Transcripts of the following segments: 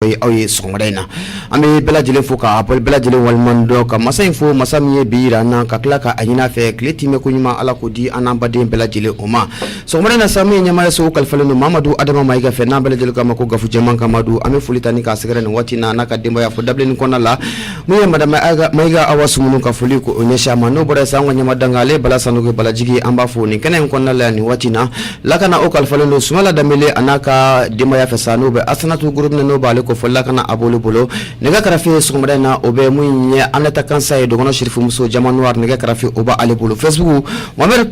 Ye aw ye sɔgɔmada in na, an bɛ bɛɛ lajɛlen fo ka bɛɛ lajɛlen waleɲuman dɔn, ka masa in fo, masa min ye bi jira an na, ka tila ka a ɲini a fɛ tile timɛ ko ɲuman, Ala k'o di an n'an baden bɛɛ lajɛlen o ma. Sɔgɔmada in na sa, min ye ɲɛmaaya so kalifalen don Mamadu Adama Mayiga fɛ, n'an bɛɛ lajɛlen k'a ma ko Gafu Jɛman Kamadu, an bɛ foli ta ni k'a sɛgɛrɛ nin waati na n'a ka denbaya fo dabilennin kɔnɔna la. Min ye madame Mayiga Awa Sumunu, ka foli ko o ɲɛsin a ma. N'o bɔra sisan, an ka ɲɛma danga, ale Bala Sanogo Balajigi, an b'a fo nin kɛnɛ in kɔnɔna la yan nin waati na. Lakana, o kalifalen don Sumala Danbele a n'a ka denbaya fɛ sa, n'o bɛ Asanatu groupe, n'o b'ale ko fɔ lakana a b'olu bolo. Nɛgɛ karafe sɔgɔmada in na, o bɛ mun ye Anɛta Kansa ye, dɔgɔnɔ Sirifumuso Jama Noir, nɛgɛ karafe o b'ale bolo. Facebook, Mohamed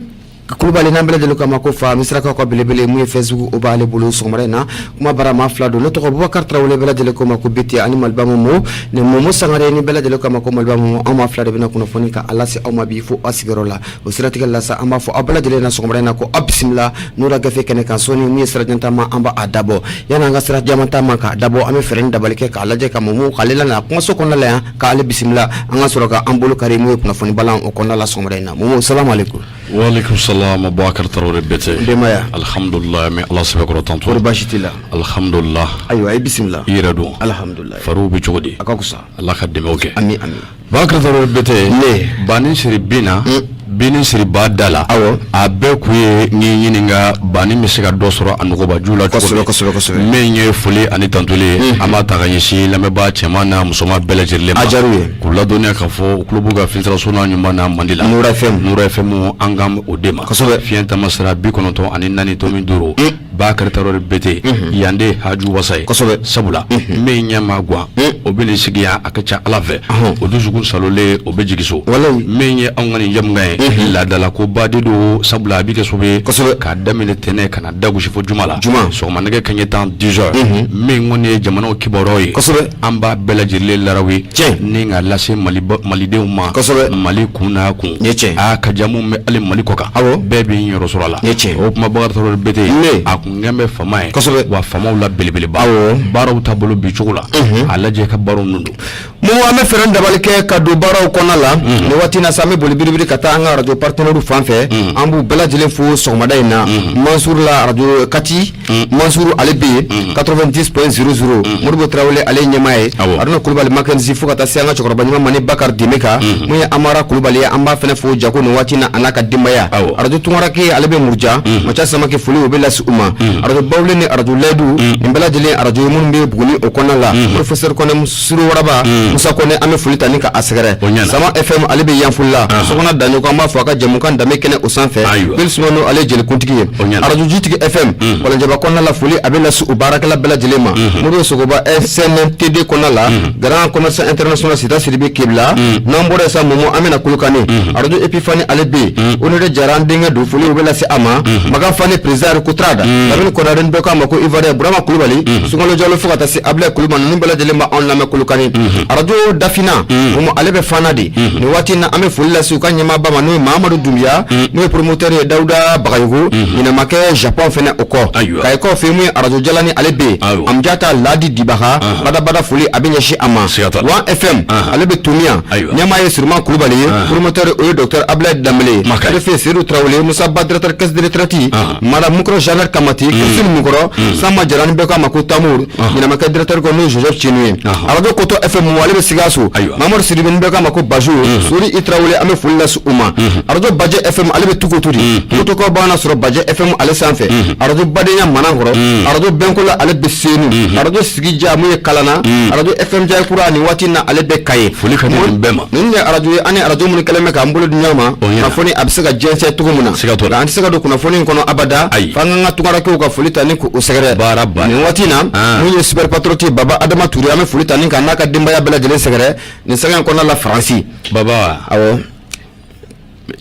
Kulubali, n'an bɛɛ lajɛlen k'a ma ko fa Misirakaw ka belebele, mun ye Facebook, o b'ale bolo sɔgɔmada in na. Kuma bara maa fila don, ne tɔgɔ Bubakari Tarawele, bɛɛ lajɛlen ko ma ko Bete, ani Maliba Momo ni Momo Sangare, ni bɛɛ lajɛlen k'a ma ko Maliba Momo. Anw maa fila de bɛna kunnafoni ka a lase aw ma bi fo aw sigiyɔrɔ la. O siratigɛ la sa, an b'a fɔ aw bɛɛ lajɛlen na sɔgɔmada in na ko aw bisimila Nura Gafe kɛnɛ kan. Sɔɔni, min ye sira jan taama, an b'a dabɔ. Yanni an ka sira jan taama k'a dabɔ, an bɛ fɛɛrɛ ni dabali kɛ k'a lajɛ ka Momo k'ale lana kumaso kɔnɔna la yan, k'ale bisimila, an ka sɔrɔ k'an bolo kari mun ye kunnafoni balan o kɔnɔna la sɔgɔmada in na. Momo, salamu aleykum. Waaleykum salam Abubakar Tarawele Bete. Denbaya? Alhamdulillah, an bɛ Ala sɛbɛkɔrɔ tanto. Kɔri baasi t'i la? Alhamdulillah. Ayiwa, i bisimila. I yɛrɛ dun? Alhamdulillah. Fariw bɛ cogo di? A ka fisa. Ala ka dɛmɛw kɛ. Ami ami. Bakari Tarawele Bete. Ne. Banni siri bin na. Binni siri ba da la. Awɔ. A bɛɛ kun ye n y'i ɲininka banni bɛ se ka dɔ sɔrɔ a nɔgɔbaju la cogo min. Kosɛbɛ kosɛbɛ kosɛbɛ. Min ye foli ani tantuli ye, an b'a ta ka ɲɛsin lamɛnbaa cɛman n'a musoman bɛɛ lajɛlen ma. A diyara u ye. K'u ladɔnniya k'a fɔ u tulo b'u ka fiɲɛsiraso n'a ɲuman n'a mandi la. Nura FM. Nura FM, an kan o de ma. Kosɛbɛ. Fiɲɛ taamasira 94.5. Bakari Tarawele Bete. Yan de haju wasa ye. Kosɛbɛ. Sabula min ɲɛ ma gan, o bɛ nin sigi yan, a ka ca Ala fɛ. O dusukun salolen, o bɛ jigin so. Walayi. Min ye anw ka nin jɛmukan ye, laadala koba de don, sabula a bɛ kɛ sababu ye. Kosɛbɛ. K'a daminɛ tɛnɛn ka na dagosi fo juma la. Juma. Sɔgɔma nɛgɛ kanɲɛ 10, 10 heures. Min kɔni ye jamanaw kibaruyaw ye. Kosɛbɛ. An b'a bɛɛ lajɛlen larawi. Tiɲɛ. Ni ka lase malidenw ma. Kosɛbɛ. Mali kun n'a kun. Nin ye tiɲɛ. Aa, ka jamu bɛ hali Mali kɔ kan. Awɔ. Bɛɛ b'i yɔrɔ sɔrɔ a la. Nin ye tiɲɛ. O kuma, Bakari Tarawele Bete. Ne. A kun kɛn bɛ faama ye. Kosɛbɛ. Wa faamaw la belebeleba. Awɔ. Baaraw taabolo bi cogo la. A lajɛ ka baaraw ninnu don. Momo, an bɛ fɛɛrɛ dabali kɛ ka don baaraw kɔnɔna la nin waati na sa. An bɛ boli biribiri ka taa an ka arajo partenaires fan fɛ. An b'u bɛɛ lajɛlen fo sɔgɔmada in na. Mansuru la arajo Kati, Mansuru ale bɛ yen 90.00, Modibo Tarawele ale ye ɲɛmaa ye. Awɔ. Aruna Kulubali Makenzi, fo ka taa se an ka cɛkɔrɔba ɲuman ma ni Bakari Demeka, mun ye Amara Kulubali ye, an b'a fana fo jago nin waati na a n'a ka denbaya. Awɔ. Arajo Tunkarake, ale bɛ Murujan, Maca Samake, foli o bɛ lase u ma. Arajo Bawule ni arajo Layidu, nin bɛɛ lajɛlen arajo ye minnu bɛ Buguni o kɔnɔna la. Professeur Kɔnɛ Suru Waraba, Musa Kɔnɛ, an bɛ foli ta ni ka a sɛgɛrɛ. O ɲɛna. Sama FM, ale bɛ Yanfolila, Sokɔnɔ Daɲɔgɔn, an b'a fɔ a ka jɛmukan danbe kɛnɛ o sanfɛ. Ayiwa. Bill Sumano, ale ye jelikuntigi ye. O ɲɛna. Arajo Jitigi FM, Kɔlɔnjɛba kɔnɔna la, foli a bɛ lase u baarakɛla bɛɛ lajɛlen ma. Modibo Sogoba SNTD kɔnɔna la, Grand Commerçant International, Sita Sidibe Kebila. N'an bɔra yen sa, Momo, an bɛna Kolokani. Arajo Epifani, ale bɛ yen. Honore Jara, an denkɛ don, foli o bɛ lase a ma. Makan Fane, président Kotrad. Lamini Konare, bɛɛ k'a ma ko Ivoirien, Burama Kulubali, Sunkalo Jalo, fo ka taa se Ablaye Kulubali, ninnu bɛɛ lajɛlen b'anw lamɛn Kolokani. Arajo Dafina, Momo, ale bɛ Fana de. Nin waati in na, an bɛ foli lase u ka ɲɛmaaba ma, n'o ye Mahamadu Dunbiya, n'o ye promoteur ye, Dawuda Bagayogo, ɲinɛ ma kɛ Japon fɛnɛ o kɔ. Ayiwa. Kayikaw fɛ, mun ye arajo Jalani, ale bɛ yen. Ayiwa. Amjata Ladi Dibaga, badabada foli a bɛ ɲɛsin a ma. Siga t'a la. Wan FM, ale bɛ Tomiya. Ayiwa. Ɲɛmaa ye Suruman Kulubali ye, promoteur o ye docteur Ablaye Danbele ye. Makari. Préfet Seydou Traoré, Musa Ba, directeur caisse de retraite, Madame Mukɔrɔ Jeannette Kamati, Christine Mukɔrɔ, Sama Jara, ni bɛɛ k'a ma ko Tamour, ɲinɛ ma kɛ directeur kɔ, n'o ye Joseph Cinu ye. Arajo Koto FM, ale bɛ Sikaso. Ayiwa. Mamadu Sidibe, ni bɛɛ k'a ma ko Bajo, Sori I Traoré, an bɛ foli lase u ma. Arajo Bajɛ FM, ale bɛ Tukoturi. Tukotokaw b'an sɔrɔ Bajɛ FM ale sanfɛ. Arajo Badenya Manankɔrɔ, arajo Bɛnkola, ale bɛ Senu. Arajo Sigija, mun ye Kalana, arajo FM Jayikura, nin waati in na ale bɛ Kaye. Foli ka di nin bɛɛ ma. Ninnu ye arajo ye, an ni arajo minnu kɛlen bɛ k'an bolo di ɲɔgɔn ma, O ɲɛna. kunnafoni a bɛ se ka jɛnsɛn cogo min na. Siga t'o la. Nka an tɛ se ka don kunnafoni in kɔnɔ abada. Ayi. F'an k'an ka tunkarankew ka foli ta ni k'u sɛgɛrɛ. Baara banna. Nin waati in na, mun ye super patriote Baba Adama Ture, an bɛ foli ta ni ka n'a ka denbaya bɛɛ lajɛlen sɛgɛrɛ nin sɛgɛn in kɔnɔna la Faransi. Baba. Awɔ.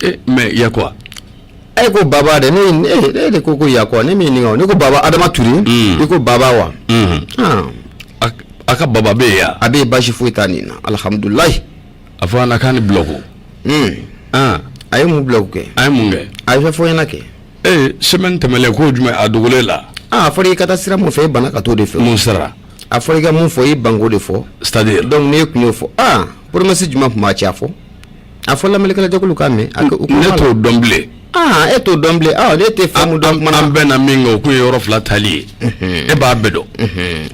Eh, mais il y a quoi? E ko baba dɛ, ne de ko y a quoi, ne min ɲininka o, ne ko Baba Adama Ture, i ko baba wa? Ah. A ka baba bɛ yen ya? A bɛ yen, baasi foyi t'a nin na, alihamudulilayi. A fɔ an k'a ni bulɔku. A ye mun bulɔku kɛ? A ye mun kɛ? A ye fɛn fɔ n ɲɛna kɛ. Ee, semaine tɛmɛlen k'o jumɛn a dogolen la? Ah, a fɔra i ka taa sira mun fɛ, i banna ka t'o de fɛ. Mun sira? A fɔra i ka mun fɔ, i ban k'o de fɔ. C'est à dire? Donc n'e tun y'o fɔ, ah, promesse jumɛn tun b'a cɛ? A fɔ. A fɔ lamɛnnikɛla jɛkulu k'a mɛn. Ne t'o dɔn bilen. Aa, e t'o dɔn bilen. Ah, ne tɛ fɛn mun dɔn kuma na. An bɛnna min kan, o kun ye yɔrɔ fila tali ye. E b'a bɛɛ dɔn.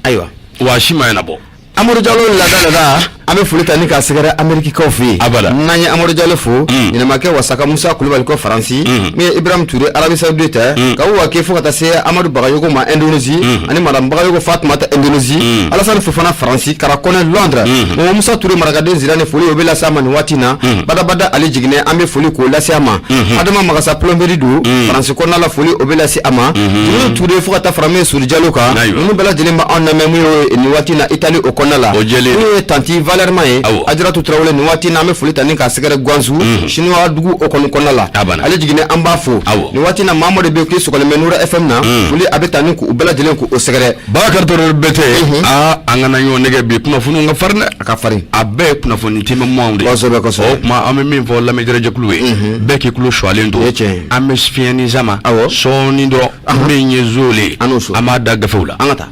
Ayiwa. Wa a si ma ɲɛnabɔ. Amadu Jalo lada lada, an bɛ foli ta ni k'a sɛgɛrɛ Amerikikaw fɛ yen. Abada. N'an ye Amadu Jalo fo, ɲɛnɛmakɛ Wasaka Musa Kulubali kɔ Faransi, min ye Ibrahim Ture Arabie Saoudite, ka wa kɛ fo ka taa se Amadu Bagayogo ma Indonésie, ani Madame Bagayogo Fatumata Indonésie, Alassane Fofana Faransi, Kara Kɔnɛ Londres, Mɔmɔ Musa Ture marakaden Zirani, foli o bɛ lase a ma nin waati in na. Badabada Ale Jiginɛ, an bɛ foli k'o lase a ma. Adama Magasa plomberie don Faransi kɔnɔna la, foli o bɛ lase a ma. Jibril Ture fo ka taa fara min ye Sori Jalo kan, ninnu bɛɛ lajɛlen bɛ anw lamɛn min ye nin waati in na Italie o kɔnɔna la. O jɛlen. Min ye tanti Valerma ye, Ajaratu Tarawele, nin waati in na an bɛ foli ta ni k'a sɛgɛrɛ Guangzhou, Chinois dugu o kɔni kɔnɔna la. A banna. Ale Jiginɛ, an b'a fo. Nin waati in na, maa o maa de bɛ yen k'i sɔgɔlen bɛ Nura FM na, foli a bɛ ta ni k'u bɛɛ lajɛlen k'o sɛgɛrɛ. Bakari Touré Bɛtɛ, aa, an kana ɲɔgɔn nɛgɛ bi, kunnafoniw ka farin dɛ. A ka farin. A bɛɛ ye kunnafoni timimanw de ye. Kosɛbɛ, kosɛbɛ. O tuma an bɛ min fɔ lamɛnjɛjɛkulu ye, bɛɛ k'i tulo suwalen to. O ye tiɲɛ ye. An bɛ fiɲɛnin sama sɔɔni dɔrɔn, min ye zole ye, An n'o so. an b'a da gafew la. An ka taa.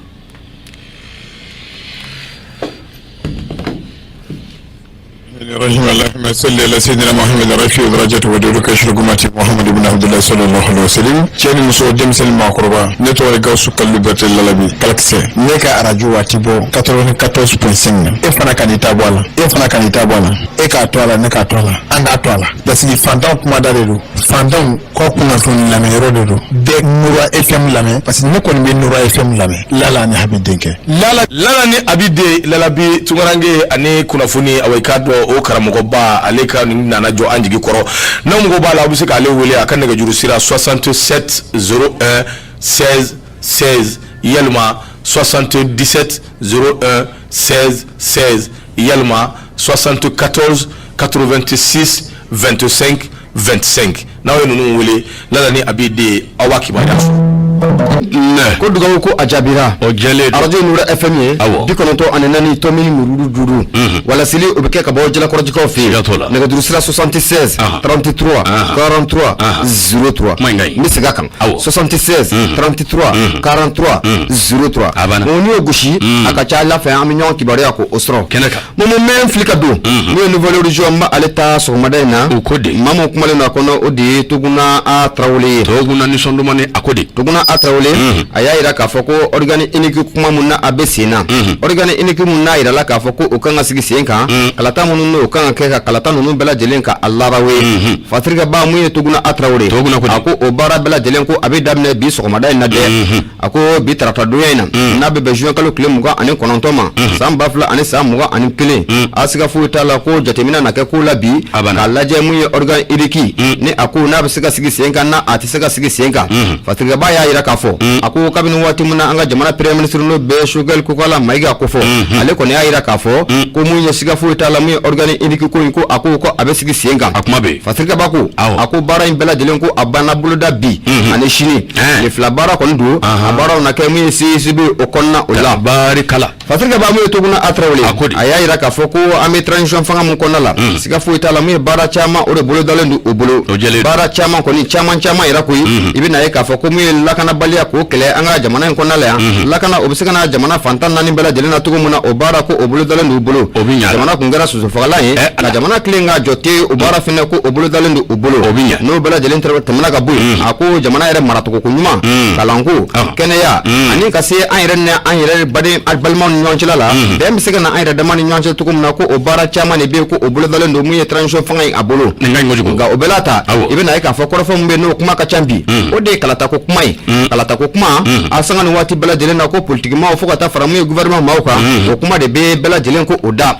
الرحيم اللهم صل على سيدنا محمد رفيع درجة ودور كشر قمة محمد بن عبد الله صلى الله عليه وسلم. Cɛ ni muso, denmisɛnnin, maakɔrɔba, ne tɔgɔ ye Gawusu Kalilu Berete Lalabi Kalakisɛ. Ne ka arajo waati bɔ 94.5 na, e fana ka n'i ta bɔ a la, e fana ka n'i ta bɔ a la, e k'a to a la, ne k'a to a la, an k'a to a la, parce que fantanw kumada de don, fantanw ka kunnafoni lamɛnyɔrɔ de don. Bɛɛ Nura FM lamɛn, parce que ne kɔni bɛ Nura FM lamɛn. Lala ni Habi denkɛ Lala, Lala ni Abi den Lalabi Tunkaranke ani kunnafoni, awa, i k'a dɔn o karamɔgɔba, ale ka nin nana jɔ an jigi kɔrɔ. N'aw mago b'a la, aw bɛ se k'ale wele a ka nɛgɛjuru sira 67 01 16 16, yalima 77 01 16 16, yalima 74 86 25 25. N'aw ye ninnu wele, Lala ni Abi den, aw b'a kibaruya sɔrɔ. Ko dugawu ko a jaabira. O jɛlen don. Arajo Nura FM ye 94 tomi mururu duuru, walasili o bɛ kɛ ka bɔ Jalakɔrɔjikaw fɛ yen. Siga t'o la. Nɛgɛjuru sira 76 33 43 03. Kuma in ka ɲi. N bɛ segin a kan, 76 33 43 03. A banna. N'i y'o gosi, a ka ca Ala fɛ, an bɛ ɲɔgɔn kibaruya ko o sɔrɔ Kɛnɛ kan. Mun bɛ fili ka don n'o ye Nouvel Horizon, n b'ale ta sɔgɔmada in na. O ko de. Maa min kumalen don a kɔnɔ, o de ye Toguna A Tarawele ye. Toguna nisɔn duman a ko de. Toguna A Tarawele, a y'a jira k'a fɔ ko organe unique kuma mun na a bɛ sen na, organe unique mun n'a jirala k'a fɔ ko o kan ka sigi sen kan, kalata minnu n'o kan ka kɛ, ka kalata ninnu bɛɛ lajɛlen ka a larawe. Fasirikɛba mun ye Toguna A Tarawele, Toguna ko de. a ko o baara bɛɛ lajɛlen ko a bɛ daminɛ bi sɔgɔmada in na dɛ. A ko bi tarata donya in na, n'a bɛ bɛn juin kalo tile 29 ma, san 2021, a siga foyi t'a la ko jateminɛ na kɛ ko la bi A banna. k'a lajɛ mun ye organe unique ni a ko n'a bɛ se ka sigi sen kan, n'a a tɛ se ka sigi sen kan. Fasirikɛba y'a jira k'a fɔ, a ko kabini waati min na an ka jamana premier ministre n'o bɛ Choguel Kokala Mayiga ko fɔ, ale kɔni y'a jira k'a fɔ ko mun ye siga foyi t'a la mun ye organe unique ko in, ko a ko a bɛ sigi sen kan. A kuma bɛ yen. Fasirikɛba ko a ko baara in bɛɛ lajɛlen ko a banna boloda bi ani sini, tile fila baara kɔni don. A baaraw na kɛ mun ye CICB o kɔnɔna o la. Barikala. Fasirikɛba mun ye Toguna A Tarawele, A ko di? a y'a jira k'a fɔ ko an bɛ transition fanga mun kɔnɔna la, siga foyi t'a la mun ye baara caman o de bolodalen don o bolo. O jɛlen don. Baara caman kɔni, caman caman yɛrɛ koyi, i bɛna ye k'a fɔ ko mun ye lakanabaliya k'o kɛlɛ an ka jamana in kɔnɔna la yan, lakana o bɛ se ka na jamana fan 14 bɛɛ lajɛlen na cogo min na, o baara ko o bolodalen don u bolo. O bɛ ɲa. Jamana kun kɛra sosofagalan ye, Ala. ka jamana tilen ka jɔ te, o baara fɛnɛ ko o bolodalen don u bolo. O bɛ ɲa. N'o bɛɛ lajɛlen tɛmɛna ka bɔ yen, a ko jamana yɛrɛ maracogo ko ɲuman, kalanko, kɛnɛya, ani ka se an yɛrɛ ni an yɛrɛ baden balimaw ni ɲɔgɔn cɛla la, bɛn bɛ se ka na an yɛrɛ dama ni ɲɔgɔn cɛ cogo min na, ko o baara caman de bɛ yen ko o bolodalen don mun ye transition fanga in a bolo. Nin ka ɲi kojugu. Nka o bɛɛ la ta, i bɛna ye k'a fɔ kɔrɔfɔ min bɛ yen n'o kuma ka ca bi, o de ye kalatako kuma ye. Kalatako kuma, a sanga ni waati bɛɛ lajɛlen na, ko politikimaw fo ka taa fara mun ye gouvernement maaw kan, o kuma de bɛ bɛɛ lajɛlen ko o da.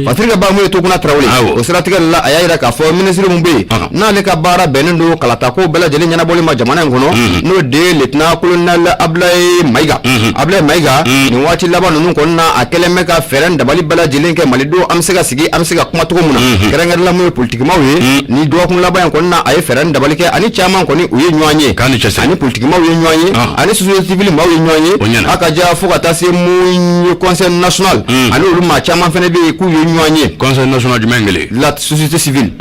Fasirikɛba mun ye Toguna Tarawele, o siratigɛ la, a y'a jira k'a fɔ minisiri mun bɛ yen n'ale ka baara bɛnnen don kalatako bɛɛ lajɛlen ɲɛnabɔli ma jamana in kɔnɔ, n'o de ye lieutenant colonel Abulaye Mayiga. Abulaye Mayiga, nin waati laban ninnu kɔni na, a kɛlen bɛ ka fɛɛrɛ ni dabali bɛɛ lajɛlen kɛ malidenw an bɛ se ka sigi, an bɛ se ka kuma cogo min na, kɛrɛnkɛrɛnla mun ye politikimaw ye. Ni dɔgɔkun laban in kɔni na, a ye fɛɛrɛ ni dabali kɛ ani caman kɔni u ye ɲɔgɔn ye, K'a ni cɛsiri. ani politikimaw ye ɲɔgɔn ye, ani société civile maaw ye ɲɔgɔn O ye, ɲɛna. a ka ja fo ka taa se mun ye conseil national, ani olu maa caman fana bɛ yen k'u ye ɲɔgɔn ye. Conseil national jumɛn kelen? La société civile.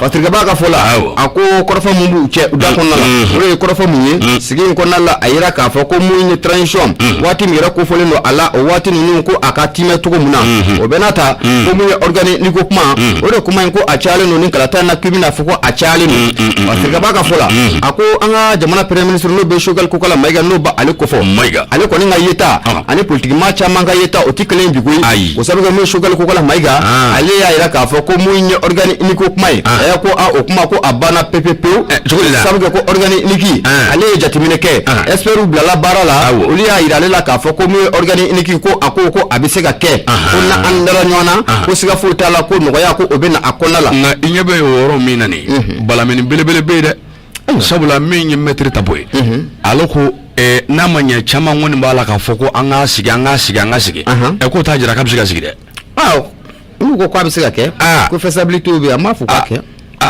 Fasirikɛba ka fɔ la, a ko kɔrɔfɔ mun b'u cɛ u da kɔnɔna la, o de ye kɔrɔfɔ mun ye sigi in kɔnɔna la. A yira k'a fɔ ko mun ye transition waati min yɛrɛ kofɔlen don a la, o waati ninnu ko a ka timɛ cogo min na, o bɛɛ n'a ta, ko mun ye organe unique ko kuma, o de kuma in ko a cayalen don ni kalata in na, k'i bɛna fɔ ko a cayalen don. Fasirikɛba ka fɔ la, a ko an ka jamana premier ministre, n'o bɛ Choguel Kokala Mayiga, n'o b'ale kofɔ, Mayiga, ale kɔni ka yeta ani politikimaa caman ka yeta, o tɛ kelen bi koyi. Ayi. O sabu kɛ mun ye Choguel Kokala Mayiga, ale y'a jira k'a fɔ ko mun ye organe unique ko kuma ye, a ko o kuma ko a banna pewu pewu. Cogo di la? Sabu kɛ ko organe unique, ale ye jateminɛ kɛ, experts bilala baara la, olu y'a jira ale la k'a fɔ ko mun ye organe unique ko a ko a bɛ se ka kɛ, ko na an dara ɲɔgɔn na, ko siga foyi t'a la, ko nɔgɔya ko o bɛ na a kɔnɔna la. Nka i ɲɛ bɛ o yɔrɔ min na nin, balamini belebele bɛ yen dɛ, sabula min ye maître Tapo ye, ale ko n'a ma ɲɛ, caman kɔni b'a la k'a fɔ ko an k'a sigi, an k'a sigi, an k'a sigi, ɛ k'o t'a jira k'a bɛ se ka sigi dɛ. N'u ko k'a bɛ se ka kɛ, ko faisabilité bɛ yen, a m'a fɔ k'a kɛ.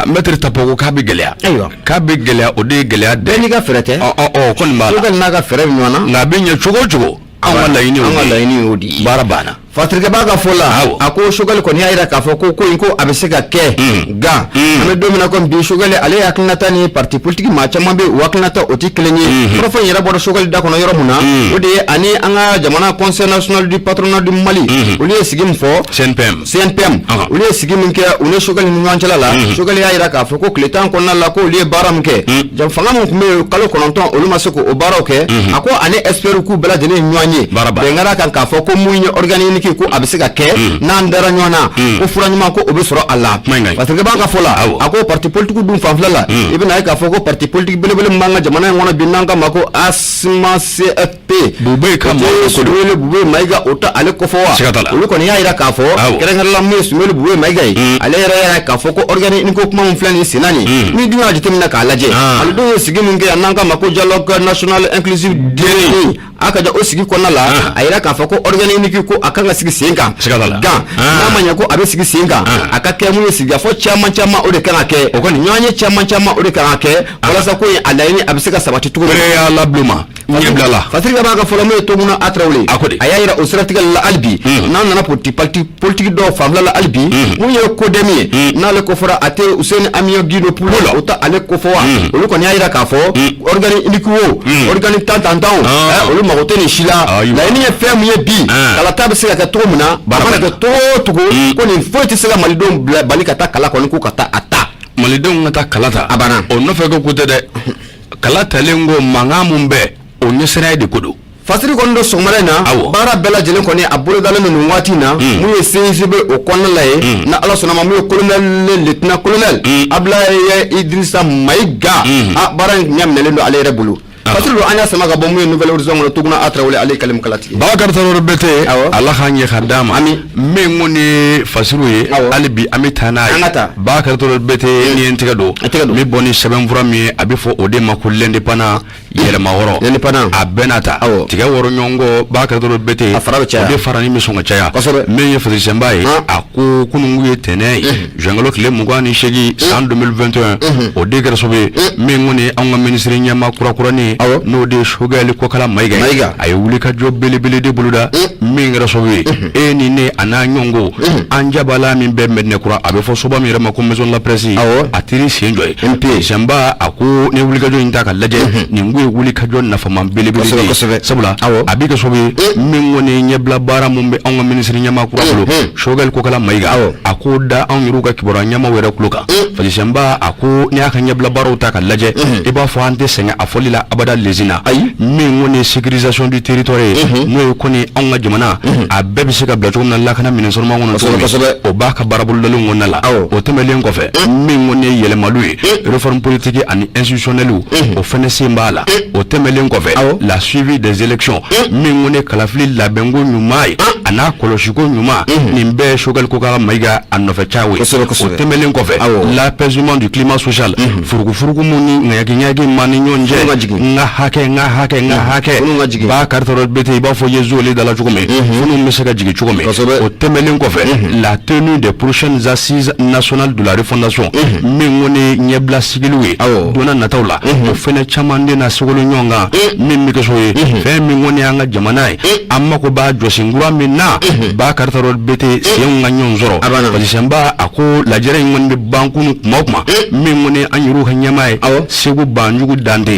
Maître Tapo ko k'a bɛ gɛlɛya. Ayiwa. K'a bɛ gɛlɛya, o de ye gɛlɛya dɛ. Bɛɛ n'i ka fɛɛrɛ tɛ. Ɔ ɔ kɔni b'a la. Choguel n'a ka fɛɛrɛ bɛ ɲɔgɔn na. Nka a bɛ ɲɛ cogo o cogo, an ka laɲini y'o An ka de ye. laɲini y'o de ye. Baara banna. Fasirikɛba ka fɔ la, Awɔ. a ko Choguel kɔni y'a jira k'a fɔ ko in ko a bɛ se ka kɛ, nka an bɛ don min na komi bi, Choguel ale hakilinata ni parti politique maa caman bɛ yen, u hakilinata o tɛ kelen ye. Kɔrɔfɔ in yɛrɛ bɔra Choguel da kɔnɔ yɔrɔ mun na, o de ye ani an ka jamana Conseil national du patronat du Mali, olu ye sigi min fɔ. CNPM. CNPM. Olu ye sigi min kɛ u ni Choguel ni ɲɔgɔn cɛla la, Choguel y'a jira k'a fɔ ko tile 10 kɔnɔna la, ko olu ye baara min kɛ, fanga min tun bɛ yen kalo 9, olu ma se k'o baaraw kɛ. A ko ani experts k'u bɛɛ lajɛlen ye ɲɔgɔn ye, bɛn kɛra kan k'a fɔ ko mun ye organe unique ko a bɛ se ka kɛ, n'an dara ɲɔgɔn na, ko fura ɲuman ko o bɛ sɔrɔ a la. Kuma in ka ɲi. Parce que b'an ka fɔ la, a ko parti politique dun fanfɛla la, i bɛna ye k'a fɔ ko parti politique belebele min b'an ka jamana in kɔnɔ bi, n'an k'a ma ko ASMA CFP, Bube ka o tɛ mɔgɔ ko don. Soumeylou Boubèye Maïga, o tɛ ale kofɔ wa? Siga t'a la. Olu kɔni y'a jira k'a fɔ, kɛrɛnkɛrɛnla mun ye Soumeylou Boubèye Maïga ye, ale yɛrɛ y'a jira k'a fɔ ko organe unique ko kuma min filɛ nin ye sen na nin, ni dun y'a jateminɛ k'a lajɛ, ale dun ye sigi min kɛ yan, n'an k'a ma ko dialogue national inclusif DNI, a ka ja o sigi kɔnɔna la, a yira k'a fɔ ko organe unique ko a kan ka sigi sen kan. Siga t'a la. Gan n'a ma ɲɛ ko a bɛ sigi sen kan, a ka kɛ mun ye, sigikafɔ caman caman o de kan ka kɛ, o kɔni ɲɔgɔn ye caman caman o de kan ka kɛ walasa ko in a laɲini a bɛ se ka sabati cogo min. Bere y'a labila ma ɲɛ bila la. Fasirikɛ b'a ka fɔlɔ mun ye Toguna a Tarawele, A ko di? A y'a yira o siratigɛ la hali bi, n'an nana parti politique dɔw fanfɛla la hali bi, mun ye CODEM ye, n'ale ko fɔra a tɛ Useni Amion Guindo Pulo, o tɛ ale ko fɔ wa? Olu kɔni y'a yira k'a fɔ organe unique o organe tan tan tan o, olu mago tɛ nin si la. Ayiwa. Laɲini ye fɛn min ye bi, kalata bɛ se ka kɛ cogo min na, a mana kɛ cogo o cogo, ko nin foyi tɛ se ka malidenw bila bali ka taa kala kɔni k'u ka taa a ta. Malidenw ka taa kala ta. A banna. O nɔfɛ ko tɛ dɛ, kala talen ko mankan mun bɛ o ɲɛsiranya de ko don. Fasiri kɔni don sɔgɔmada in na, baara bɛɛ lajɛlen kɔni a bolodalen don nin waati in na, mun ye CICB o kɔnɔna la ye, na Ala sɔnna ma, mun ye colonel, lieutenant colonel Abdoulaye Idrissa Maïga, a baara in ɲɛ minɛlen don ale yɛrɛ bolo. Fasiri don, an y'a sama ka bɔ mun ye Nouvel Horizon kɔnɔ. Tuguna a Tarawele, ale ye kalimu kalatigi. Bakari Tarawele Bɛtɛ, Ala k'an ɲɛ ka d'a ma. Ami. Min kɔni ye Fasiru ye, hali bi an bɛ taa n'a ye. An ka taa. Bakari Tarawele Bɛtɛ, ni ye n tɛgɛ don. A tɛgɛ don. N bɛ bɔ ni sɛbɛnfura min ye, a bɛ fɔ o de ma ko l'indépendant, yɛlɛma wɔrɔ. L'indépendant. A bɛɛ n'a ta. Tigɛ wɔrɔ ɲɔgɔn kɔ, Bakari Tarawele Bɛtɛ. A fara bɛ caya. O de farani bɛ sɔn ka caya. Min ye Fasisenba ye, a ko kunungu ye tɛnɛn ye. Juin kalo tile 28 san 2021, o de kɛra sababu ye min kɔni ye anw ka minisiri ɲɛmaa kurakuranin, n'o de ye Choguel Kokala Maïga ye. A ye wulikajɔ belebele de boloda min kɛra sababu ye e ni ne a n'a ɲɔgɔnko an jabala min bɛ Mɛdinɛkura, a bɛ fɔ soba min yɛrɛ ma ko maison de la presse, a teri sen jɔ ye. Senba a ko ni wulikajɔ in ta ka lajɛ, nin ko ye wulikajɔ nafama belebele de ye, sabula a bɛ kɛ sababu ye min kɔni ye ɲɛbila baara mun bɛ anw ka minisiri ɲɛmaa kura bolo, Choguel Kokala Maïga, a k'o da anw yɛrɛw ka kibaruya ɲɛmaaw yɛrɛ tulo kan. Fasisenba a ko n'i y'a ka ɲɛbila baaraw ta ka lajɛ, i b'a fɔ an tɛ sɛgɛn a fɔli la abada lezina. Min kɔni ye sécurisation du territoire ye, n'o ye kɔni anw ka jamana a bɛɛ bɛ se ka bila cogo min na lakana minɛn sɔrɔma kɔnɔ cogo min, o b'a ka baara bolodalen kɔnɔna la. O tɛmɛnen kɔfɛ, min kɔni ye yɛlɛmaliw ye, réforme politique ani institutionnelle, o fɛnɛ sen b'a la. O tɛmɛnen kɔfɛ, la suivi des élections, min kɔni ye kalafili labɛnko ɲuman ye a n'a kɔlɔsiko ɲuman, nin bɛɛ ye Choguel Kokala Maïga a nɔfɛ caw ye. O tɛmɛnen kɔfɛ, l'apaisement du climat social, furugufurugu mun ni ŋaɲaki ma ni ɲɔgɔn cɛ, n ka hakɛ, n ka hakɛ, n ka hakɛ, Bakari Tarawele Bɛtɛ, i b'a fɔ ye zole da la cogo min, funu bɛ se ka jigin cogo min. O tɛmɛnen kɔfɛ, la tenue des prochaines assises nationales de la refondation, min kɔni ye ɲɛbila sigiliw ye donna nataw la, o fɛnɛ caman de na se. sogolon ɲɔgɔn kan min bɛ kɛ so ye fɛn min kɔni y'an ka jamana ye an mako b'a jɔsenkura min na Bakari Tarawele Bete senw ka ɲɔgɔn sɔrɔ Fasirikɛba a ko lajɛrɛ in kɔni bɛ ban kunun kuma o kuma min kɔni an yɛrɛw ka ɲɛmaa ye Segu Banjugu Dante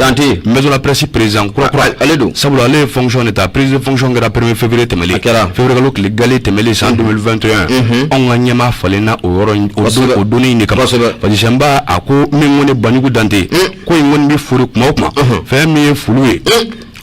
maison de la presse président kura kura ale don sabula ale ye fonction de ta prise de fonction kɛra premier février tɛmɛlen a kɛra février kalo tile gale tɛmɛlen san 2021 anw ka ɲɛmaa falenna o yɔrɔ o donni in de kama Fasirikɛba a ko min kɔni Banjugu Dante ko in kɔni bɛ fori kuma o kuma fɛn min ye foliw ye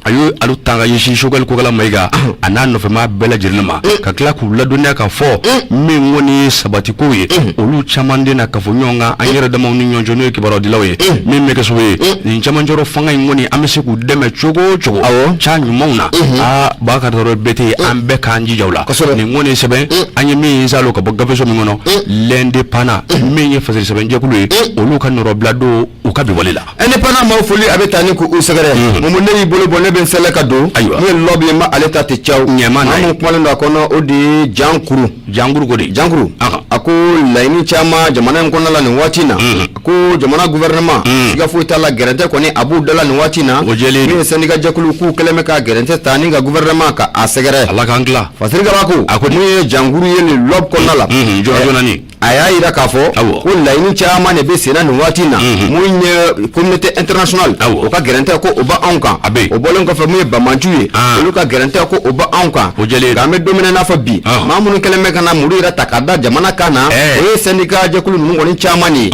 a ye alu ta ka ɲɛsin Sogɛli Kokala Mayiga a n'a nɔfɛmaa bɛɛ lajɛlen ma ka tila k'u ladɔnniya k'a fɔ min kɔni ye sabatikow ye olu caman de na kafo ɲɔgɔn kan an yɛrɛ damaw ni ɲɔgɔn cɛ n'o ye kibarudilaw ye min bɛ kɛ sababu ye nin cɛmancɛrɔ fanga in kɔni an bɛ se k'u dɛmɛ cogo o cogo ca ɲumanw na aa Bakari Tarawele Bete an bɛɛ k'an jija o la nin kɔni sɛbɛn an ye min ye salon ka bɔ gafeso min kɔnɔ L'Indépendant min ye fasiri sɛbɛnjɛkulu ye olu ka nɔrɔbila don u ka bi wale la Indépendant maaw foli a bɛ taa ni k'u sɛgɛrɛ Mumu ne y'i bolo bɔ ne bɛ n sɛlɛ ka don Ayiwa. min ye L'Obs ye n b'ale ta ten caw Ɲɛma n'a ye. maa min kumalen don a kɔnɔ o de ye Jankuru Jankuru ko de Jankuru Ahan. a ko laɲini caman jamana in kɔnɔna la nin waati in na a ko jamana gouvernement siga foyi t'a la gɛrɛntɛ kɔni a b'u da la nin waati in na O jɛlen don. min ye syndicat jɛkulu k'u kɛlen bɛ ka gɛrɛntɛ ta ni ka gouvernement ka a sɛgɛrɛ Ala k'an tila Fasirikɛba ko A ko di? min ye Jankuru ye nin L'Obs kɔnɔna la Jɔn jɔnani a y'a jira k'a fɔ ko laɲini caman de bɛ senna nin waati in na mun ye communauté internationale o ka gɛrɛntɛ ko o b'anw kan o bɔlen kɔfɛ mun ye banbaanciw ye olu ka gɛrɛntɛ ko o b'anw kan nka an bɛ don min na i n'a fɔ bi maa minnu kɛlen bɛ ka na muru yɛrɛ ta ka da jamana kan na o ye syndicat jɛkulu ninnu kɔni caman de ye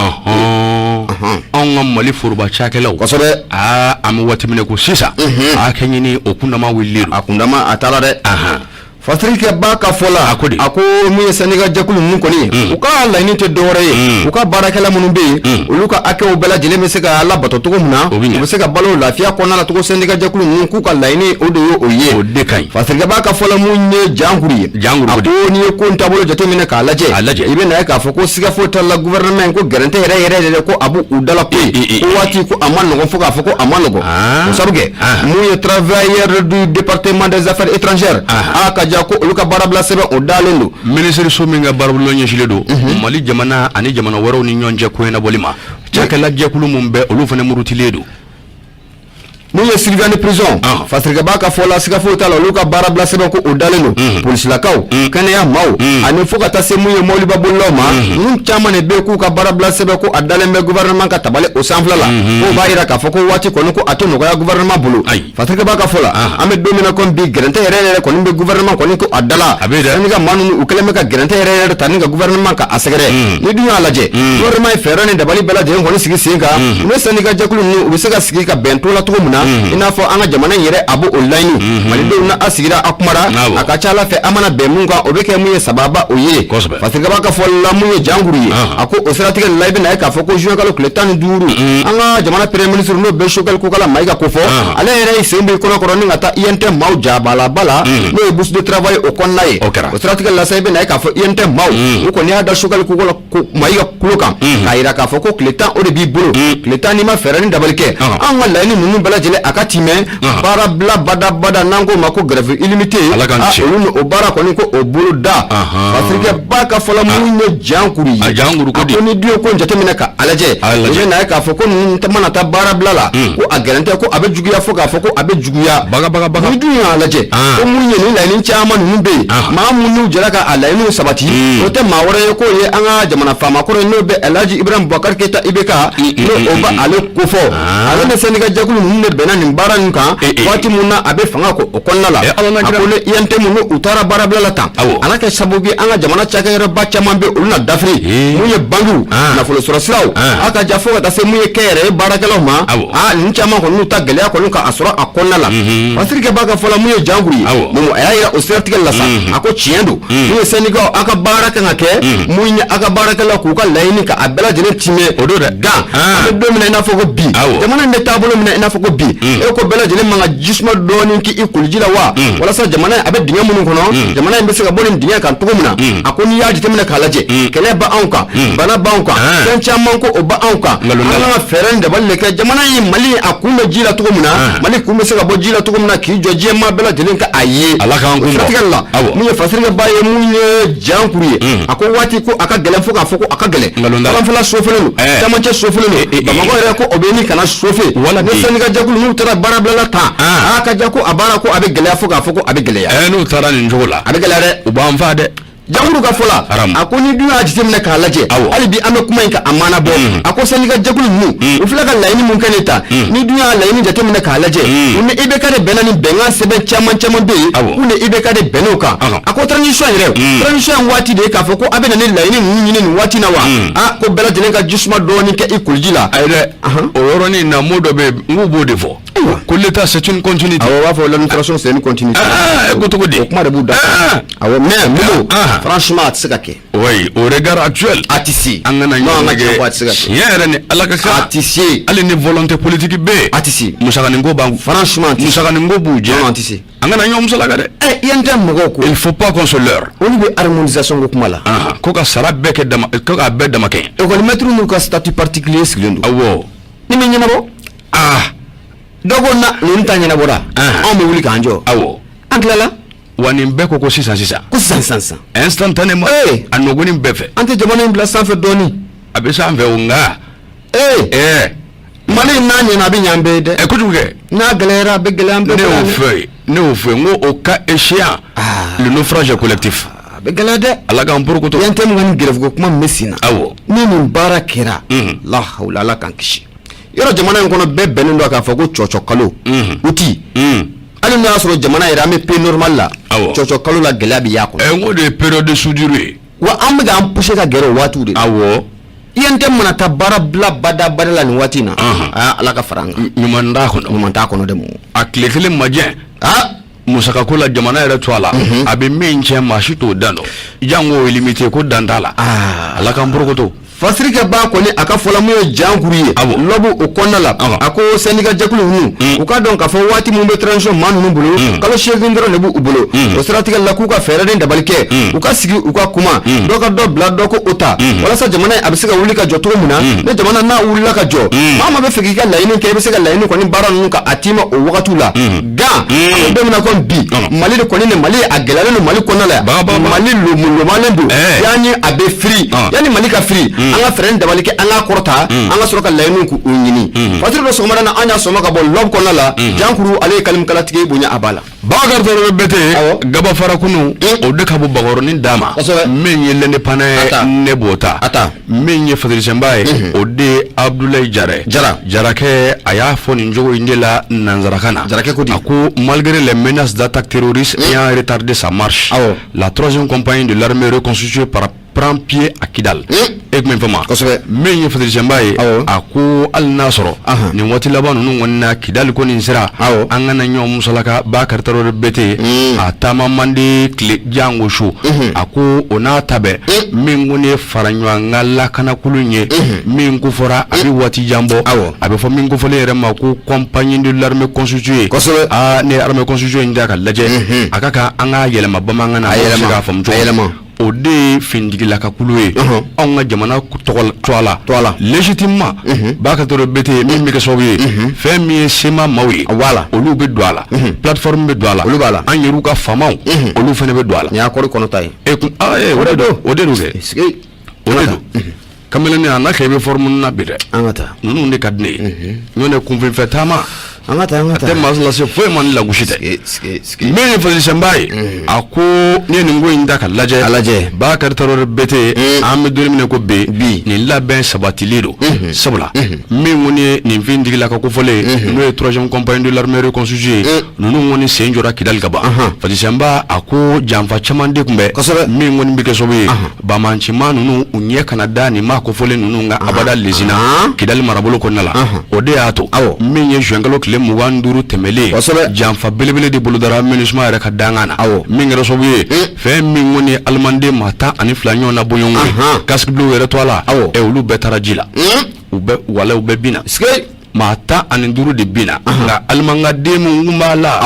anw ka Mali foroba cakɛlaw kosɛbɛ aa an bɛ waati min na ko sisan a kɛ ɲini o kundama wulilen don a kundama a taara dɛ Fasirikɛba ka fɔ la A ko di? a ko mun ye syndicat jɛkulu ninnu kɔni ye u ka laɲini tɛ dɔwɛrɛ ye u ka baarakɛla minnu bɛ yen olu ka hakɛw bɛɛ lajɛlen bɛ se ka labato cogo min na O bɛ ɲɛ. u bɛ se ka balo lafiya kɔnɔna la cogo syndicat jɛkulu ninnu k'u ka laɲini o de ye o ye O de ka ɲi. Fasirikɛba ka fɔ la mun ye Jankuru ye Jankuru a ko di? ko n'i ye ko in taabolo jateminɛ k'a lajɛ A lajɛ. i bɛ na ye k'a fɔ ko siga foyi t'a la gouvernement in ko gɛrɛntɛ yɛrɛ yɛrɛ yɛrɛ ko a b'u da la koyi I, i, i, ko waati ko a ma nɔgɔn fo k'a fɔ ko a ma nɔgɔn Ah. o sabu kɛ Ah. mun ye travailleur du département des affaires étrangères Ah. a ka ja ko olu ka baarabila sɛbɛn o dalen don minisiriso min ka baarabolo ɲɛsinnen don Mali jamana ani jamana wɛrɛw ni ɲɔgɔn cɛ ko ɲɛnabɔli ma cakɛla jɛkulu min bɛ olu fana murutilen don mun ye surveillant de prison Ah. Fasirikɛba ka fɔ la siga foyi t'a la olu ka baarabila sɛbɛn ko o dalen don polisilakaw kɛnɛya maaw ani fo ka taa se mun ye mɔbiliba bolilaw ma ninnu caman de bɛ yen k'u ka baarabila sɛbɛn ko a dalen bɛ gouvernement ka tabali o sanfɛla la k'o b'a jira k'a fɔ ko waati kɔni ko a tɛ nɔgɔya gouvernement bolo Ayi. Fasirikɛba ka fɔ la Ah. an bɛ don min na komi bi gɛrɛntɛ yɛrɛ yɛrɛ kɔni bɛ gouvernement kɔni ko a da la A bɛ yen dɛ. syndicat maa ninnu u kɛlen bɛ ka gɛrɛntɛ yɛrɛ yɛrɛ ta ni ka gouvernement ka a sɛgɛrɛ ni dun y'a lajɛ gouvernement ye fɛɛrɛ ni dabali bɛɛ lajɛlen kɔni sigi sen kan u ni syndicat jɛkulu ninnu u bɛ se ka sigi ka bɛn to la cogo min na i n'a fɔ an ka jamana in yɛrɛ a b'o laɲini malidenw na a sigira a kumara Awɔ. a ka ca ala fɛ an mana bɛn mun kan o bɛ kɛ mun ye sababa o ye Kosɛbɛ. Fasirikɛba ka fɔ la mun ye Jankuru ye Ahan. a ko o siratigɛ la i bɛna ye k'a fɔ ko juin kalo tile 15 an ka jamana premier ministre n'o bɛ Sogɛli Kokala Mayiga ko fɔ Ahan. ale yɛrɛ ye sen bɔ i kɔnɔ kɔrɔ ni ka taa UNTM maaw jabalaba la n'o ye bourse de travail o kɔnɔna ye O kɛra. o siratigɛ la sa i bɛna ye k'a fɔ UNTM maaw u kɔni y'a da Sogɛli Kokala Mayiga kulo kan k'a jira k'a fɔ ko tile 10 o de b'i bolo tile 10 n'i ma fɛɛrɛ ni dabali kɛ Ahan. an ka laɲini ninnu bɛɛ lajɛlen a ka timɛ Ahan. baarabila badabada n'an k'o ma ko grève illimitée Ala k'an ah, ci. olu ni o baara kɔni ko o bolo da Ahan. Fasirikɛba ka fɔ la mun ye Jankuru ye A Jankuru ko a di? ko ni dun ye ko in jateminɛ ka a lajɛ A lajɛ. i bɛ na ye k'a fɔ ko ninnu mana taa baarabila la ko a gɛrɛntɛ ko a bɛ juguya fo k'a fɔ ko a bɛ juguya Baga, baga, baga. ni dun y'a lajɛ Ah. ko mun ye nin laɲini caman ninnu bɛ yen Ah. maa minnu jɛra ka a laɲiniw sabati o tɛ maa wɛrɛ ye k'o ye an ka jamana faama kɔrɔ ye n'o bɛ Elhaji Ibrahim Boubacar Keita IBK n'o o bɛ ale kofɔ Ah. ale ni syndicat jɛkulu ninnu de bɛnna nin baara nin kan Eh, eh, waati mun na a bɛ fanga ko o kɔnɔna la Eh, Ala n'a a kira. ko ni UNTM n'u taara baarabila la tan Awɔ. a n'a kɛ sababu ye an ka jamana cakɛyɔrɔba caman bɛ olu na dafiri Eh. mun ye bankiw Ah. nafolo sɔrɔ siraw Ah. a ka ja fo ka taa se mun ye kɛnyɛrɛye baarakɛlaw ma Awɔ. a ninnu caman kɔni n'u ta gɛlɛya kɔni ka a sɔrɔ a kɔnɔna la Fasirikɛba ka fɔ la mun ye Jankuru ye Awɔ. Momo a y'a yira o siratigɛ la sa a ko tiɲɛ don mun ye syndicat aw ka baara kan ka kɛ mun ye aw ka baarakɛlaw k'u ka laɲini ka a bɛɛ lajɛlen timɛ O don dɛ. gan Ah. an bɛ don min na i n'a fɔ ko bi Awɔ. jamana in bɛ taabolo min na i n'a fɔ ko bi e ko bɛɛ lajɛlen man ka jisuma dɔɔni k'i koliji la wa walasa jamana in a bɛ dingɛ minnu kɔnɔ jamana in bɛ se ka bɔ nin dingɛ kan cogo min na a ko n'i y'a jateminɛ k'a lajɛ kɛlɛ b'anw kan bana b'anw kan Ah. fɛn caman ko o b'anw kan Nkalon an t'a la. kan ka fɛɛrɛ ni dabali de kɛ jamana in Mali a kun bɛ ji la cogo min na Ah. Mali kun bɛ se ka bɔ ji la cogo min na k'i jɔ diɲɛ maa bɛɛ lajɛlen ka a ye Ala k'an kun O bɔ. siratigɛ la Awɔ. mun ye Fasirikɛba ye mun ye Jankuru ye a ko waati ko a ka gɛlɛn fo k'a fɔ ko a ka gɛlɛn Nkalon t'a la. kalanfila sofelen don Eh. camancɛ sofelen Eh, eh, don Bamakɔ yɛrɛ ko o bɛ ni kana sofe Wala ni bi. syndicat jɛkulu n'u taara baarabilala tan, aa ka ja ko a baara ko a bɛ gɛlɛya fo k'a fɔ ko a bɛ gɛlɛya. Ɛ n'u taara nin cogo la, a bɛ gɛlɛya dɛ. U b'an faa dɛ. Jankuru ka fɔ la, a ko ni dun y'a jateminɛ k'a lajɛ, hali bi an bɛ kuma in kan a mana bɔ, a ko syndicat jɛkulu ninnu u filɛ ka laɲini mun kɛ nin ta, ni dun y'a laɲini jateminɛ k'a lajɛ, u ni IBK de bɛnna ni bɛnkan sɛbɛn caman caman bɛ yen, k'u ni IBK de bɛnn'o kan. A ko transition yɛrɛ, transition in waati de ye k'a fɔ ko a bɛ na ni laɲini ninnu ɲini nin waati na wa, a ko bɛɛ lajɛlen ka jisuma dɔɔni kɛ i koliji la. Ayi dɛ, o yɔrɔnin na mot dɔ bɛ yen n k'u b'o de fɔ. Ko l'État c'est une continuité. Awɔ, u b'a fɔ l'administration c'est une continuité. Aa ko cogo di? O kuma de b'u da. Awɔ, mais Modibo, franchement a tɛ se ka kɛ. Oui, au regard actuel. A tɛ se. An kana ɲɔgɔn nɛgɛ. A tɛ se ka kɛ. Tiɲɛ yɛrɛ ni Ala ka kan. A tɛ se. Hali ni volonté politique bɛ yen. A tɛ se. Musakanin ko b'an. Franchement a tɛ se. Musakanin ko b'u jɛ. Non, a tɛ se. An kana ɲɔgɔn musalaka dɛ. Ɛ INT mɔgɔw ko. Il faut pas qu'on se leurre. Olu bɛ harmonisation ko kuma la. Ko ka sara bɛɛ kɛ dama, ko k'a bɛɛ dama kɛɲɛ. École maître n'u ka statut particulier sigilen don. Awɔ. Ni min ɲɛnabɔ. Aa. Dɔ ko na ninnu ta ɲɛnabɔra. Anw bɛ wuli k'an jɔ. Awɔ. An tilala. Wa nin bɛɛ ko ko sisan sisan. Ko sisan sisan sisan. Instantanément. Ee. A nɔgɔnin bɛɛ fɛ. An tɛ jamana in bila sanfɛ dɔɔni. A bɛ sanfɛ o nka. Ee. Ɛɛ. Mali in n'a ɲɛna a bɛ ɲɛ an bɛɛ ye dɛ. Ɛ kojugu kɛ. N'a gɛlɛyara a bɛ gɛlɛya an bɛɛ. Ne y'o fɔ ye, ne y'o fɔ ye n ko au cas échéant. Le naufrage est collectif. A bɛ gɛlɛya dɛ. Ala k'an porokoto. UNTM ka nin grève ko kuma min bɛ sen na. Awɔ. Ni nin baara kɛra. La hawula, Ala k'an kisi. Yɔrɔ jamana in kɔnɔ bɛɛ bɛnnen don k'a fɔ ko cɔcɔ kalo. Août. Hali n'o y'a sɔrɔ jamana yɛrɛ an bɛ paix normal la. Awɔ. Cɔcɔ kalo la gɛlɛya bɛ y'a kɔnɔ. Ɛ n ko de ye période de soudure ye. Wa an bɛ k'an pousser ka gɛrɛ o waatiw de la. Awɔ. UNTM mana taa baara bila badabada la nin waati in na. Aa Ala ka fara an kan. Ɲuman t'a kɔnɔ. Ɲuman t'a kɔnɔ dɛ mo. A tile kelen majɛ. Aa. Musakako la jamana yɛrɛ to a la. A bɛ min tiɲɛ maa si t'o dan dɔn. Jango illimité ko dan t'a la. Ala k'an porokoto. Fasiri kɛ ba kɔni a ka fɔla mun ye jankuru ye lɔbu o kɔnɔna la, a ko syndicat jɛkulu ninnu u ka dɔn k'a fɔ waati min bɛ transition maa ninnu bolo, kalo 8 dɔrɔn de b'u bolo. O siratigɛ la k'u ka fɛɛrɛ ni dabali kɛ, u ka sigi u ka kuma, dɔ ka dɔ bila dɔ ko o ta, walasa jamana in a bɛ se ka wuli ka jɔ cogo min na. Ni jamana n'a wulila ka jɔ, maa maa bɛ fɛ k'i ka laɲini kɛ, i bɛ se ka laɲini kɔni baara ninnu ka a t'i ma o wagatiw la. Gan an bɛ don min na komi bi, Mali de kɔni ni Mali a gɛlɛyalen don Mali kɔnɔna la, Mali lomalen don, yanni a bɛ firi, yanni Mali ka firi, an ka fɛɛrɛ ni dabali kɛ, an k'a kɔrɔta, an ka sɔrɔ ka laɲiniw k'u ɲini. Fasiri dɔ sɔgɔmada na an y'a sɔmɔ ka bɔ lɔbu kɔnɔna la, jankuru ale ye kalimkalatigi bonya a b'a la. Bakari Tarawele Bɛtɛ gaba fara kunu o de ka bɔ Bakɔrɔnin d'a ma, min ye l'indépendant ye ne b'o ta, min ye Fatirisɛnba ye o de ye Abdoulaye Jara Jara Jarakɛ. A y'a fɔ nin cogo in de la nanzarakan na. Jarakɛ ko di? A ko malgré les menaces d'attaque terroriste ayant retardé sa marche, la troisième compagnie de l'armée reconstituée par prend pied à Kidal. E tun bɛ fama. Kosɛbɛ. Min ye Fatirisɛnba ye, a ko hali n'a sɔrɔ nin waati laban ninnu kɔni na Kidali ko nin sera, an kana ɲɔgɔn musalaka. Bakari Tarawele Bɛtɛ a taama man di tile jango su. A ko o n'a ta bɛɛ, min kɔni ye fara ɲɔgɔn kan lakanakulu in ye, min ko fɔra a bɛ waati jan bɔ, a bɛ fɔ min kofɔlen yɛrɛ ma ko compagnie de l'armée constituée. Kosɛbɛ. Aa ne ye armée constituée in ta ka lajɛ, a ka kan an k'a yɛlɛma bamanankan na, A yɛlɛma. a bɛ se k'a faamu cogo A yɛlɛma. O de ye finitigilakakulu ye anw ka jamana tɔgɔ tɔgɔ la, Tɔgɔ la. Légitimement. Bakari Tarawele Bɛtɛ min bɛ kɛ sababu ye fɛn min ye CMA maaw ye, Voilà. olu bɛ don a la, plateforme bɛ don a la, Olu b'a la. An yɛrɛw ka faamaw olu fana bɛ don a la. Nin y'a kɔri kɔnɔ ta ye. E kun aa ee o de don, o de don kɛ, o de don. Kamalen a n'a kɛ i bɛ forme na bi dɛ. An ka taa. Ninnu de ka di ne ye, n'o tɛ kunfinfɛ taama An ka taa, an ka a taa. tɛ maa lase foyi ma ni lagosi tɛ. Min ye Fatirisɛnba ye, a ko n'i ye nin ko in ta ka lajɛ, A lajɛ. Bakari Tarawele Bɛtɛ, an bɛ don min na ko bi, Bi. nin labɛn sabatilen don, sabula min kɔni ye nin finitigila ka kofɔlen ye, n'o ye troisième compagnie de l'armée reconstituée, ninnu kɔni sen jɔra Kidali ka ban. Fatirisɛnba a ko janfa caman de tun bɛ min kɔni bɛ kɛ sababu ye banbaancima ninnu u ɲɛ kana da nin maa kofɔlen ninnu kan abada lesina Kidali marabolo kɔnɔna la. O de y'a to min ye juin kalo tile 25 tɛmɛlen, janfa belebele de bolodara MINUSMA yɛrɛ ka dankan na, min kɛra sababu ye fɛn min kɔni ye alimanden maa 12 ɲɔgɔn na bɔɲɔgɔnko ye, casque bleu yɛrɛ to a la, ɛ olu bɛɛ taara ji la, u bɛɛ wala u bɛɛ binna. Maa 15 de binna, nka alimankaden min kun b'a la,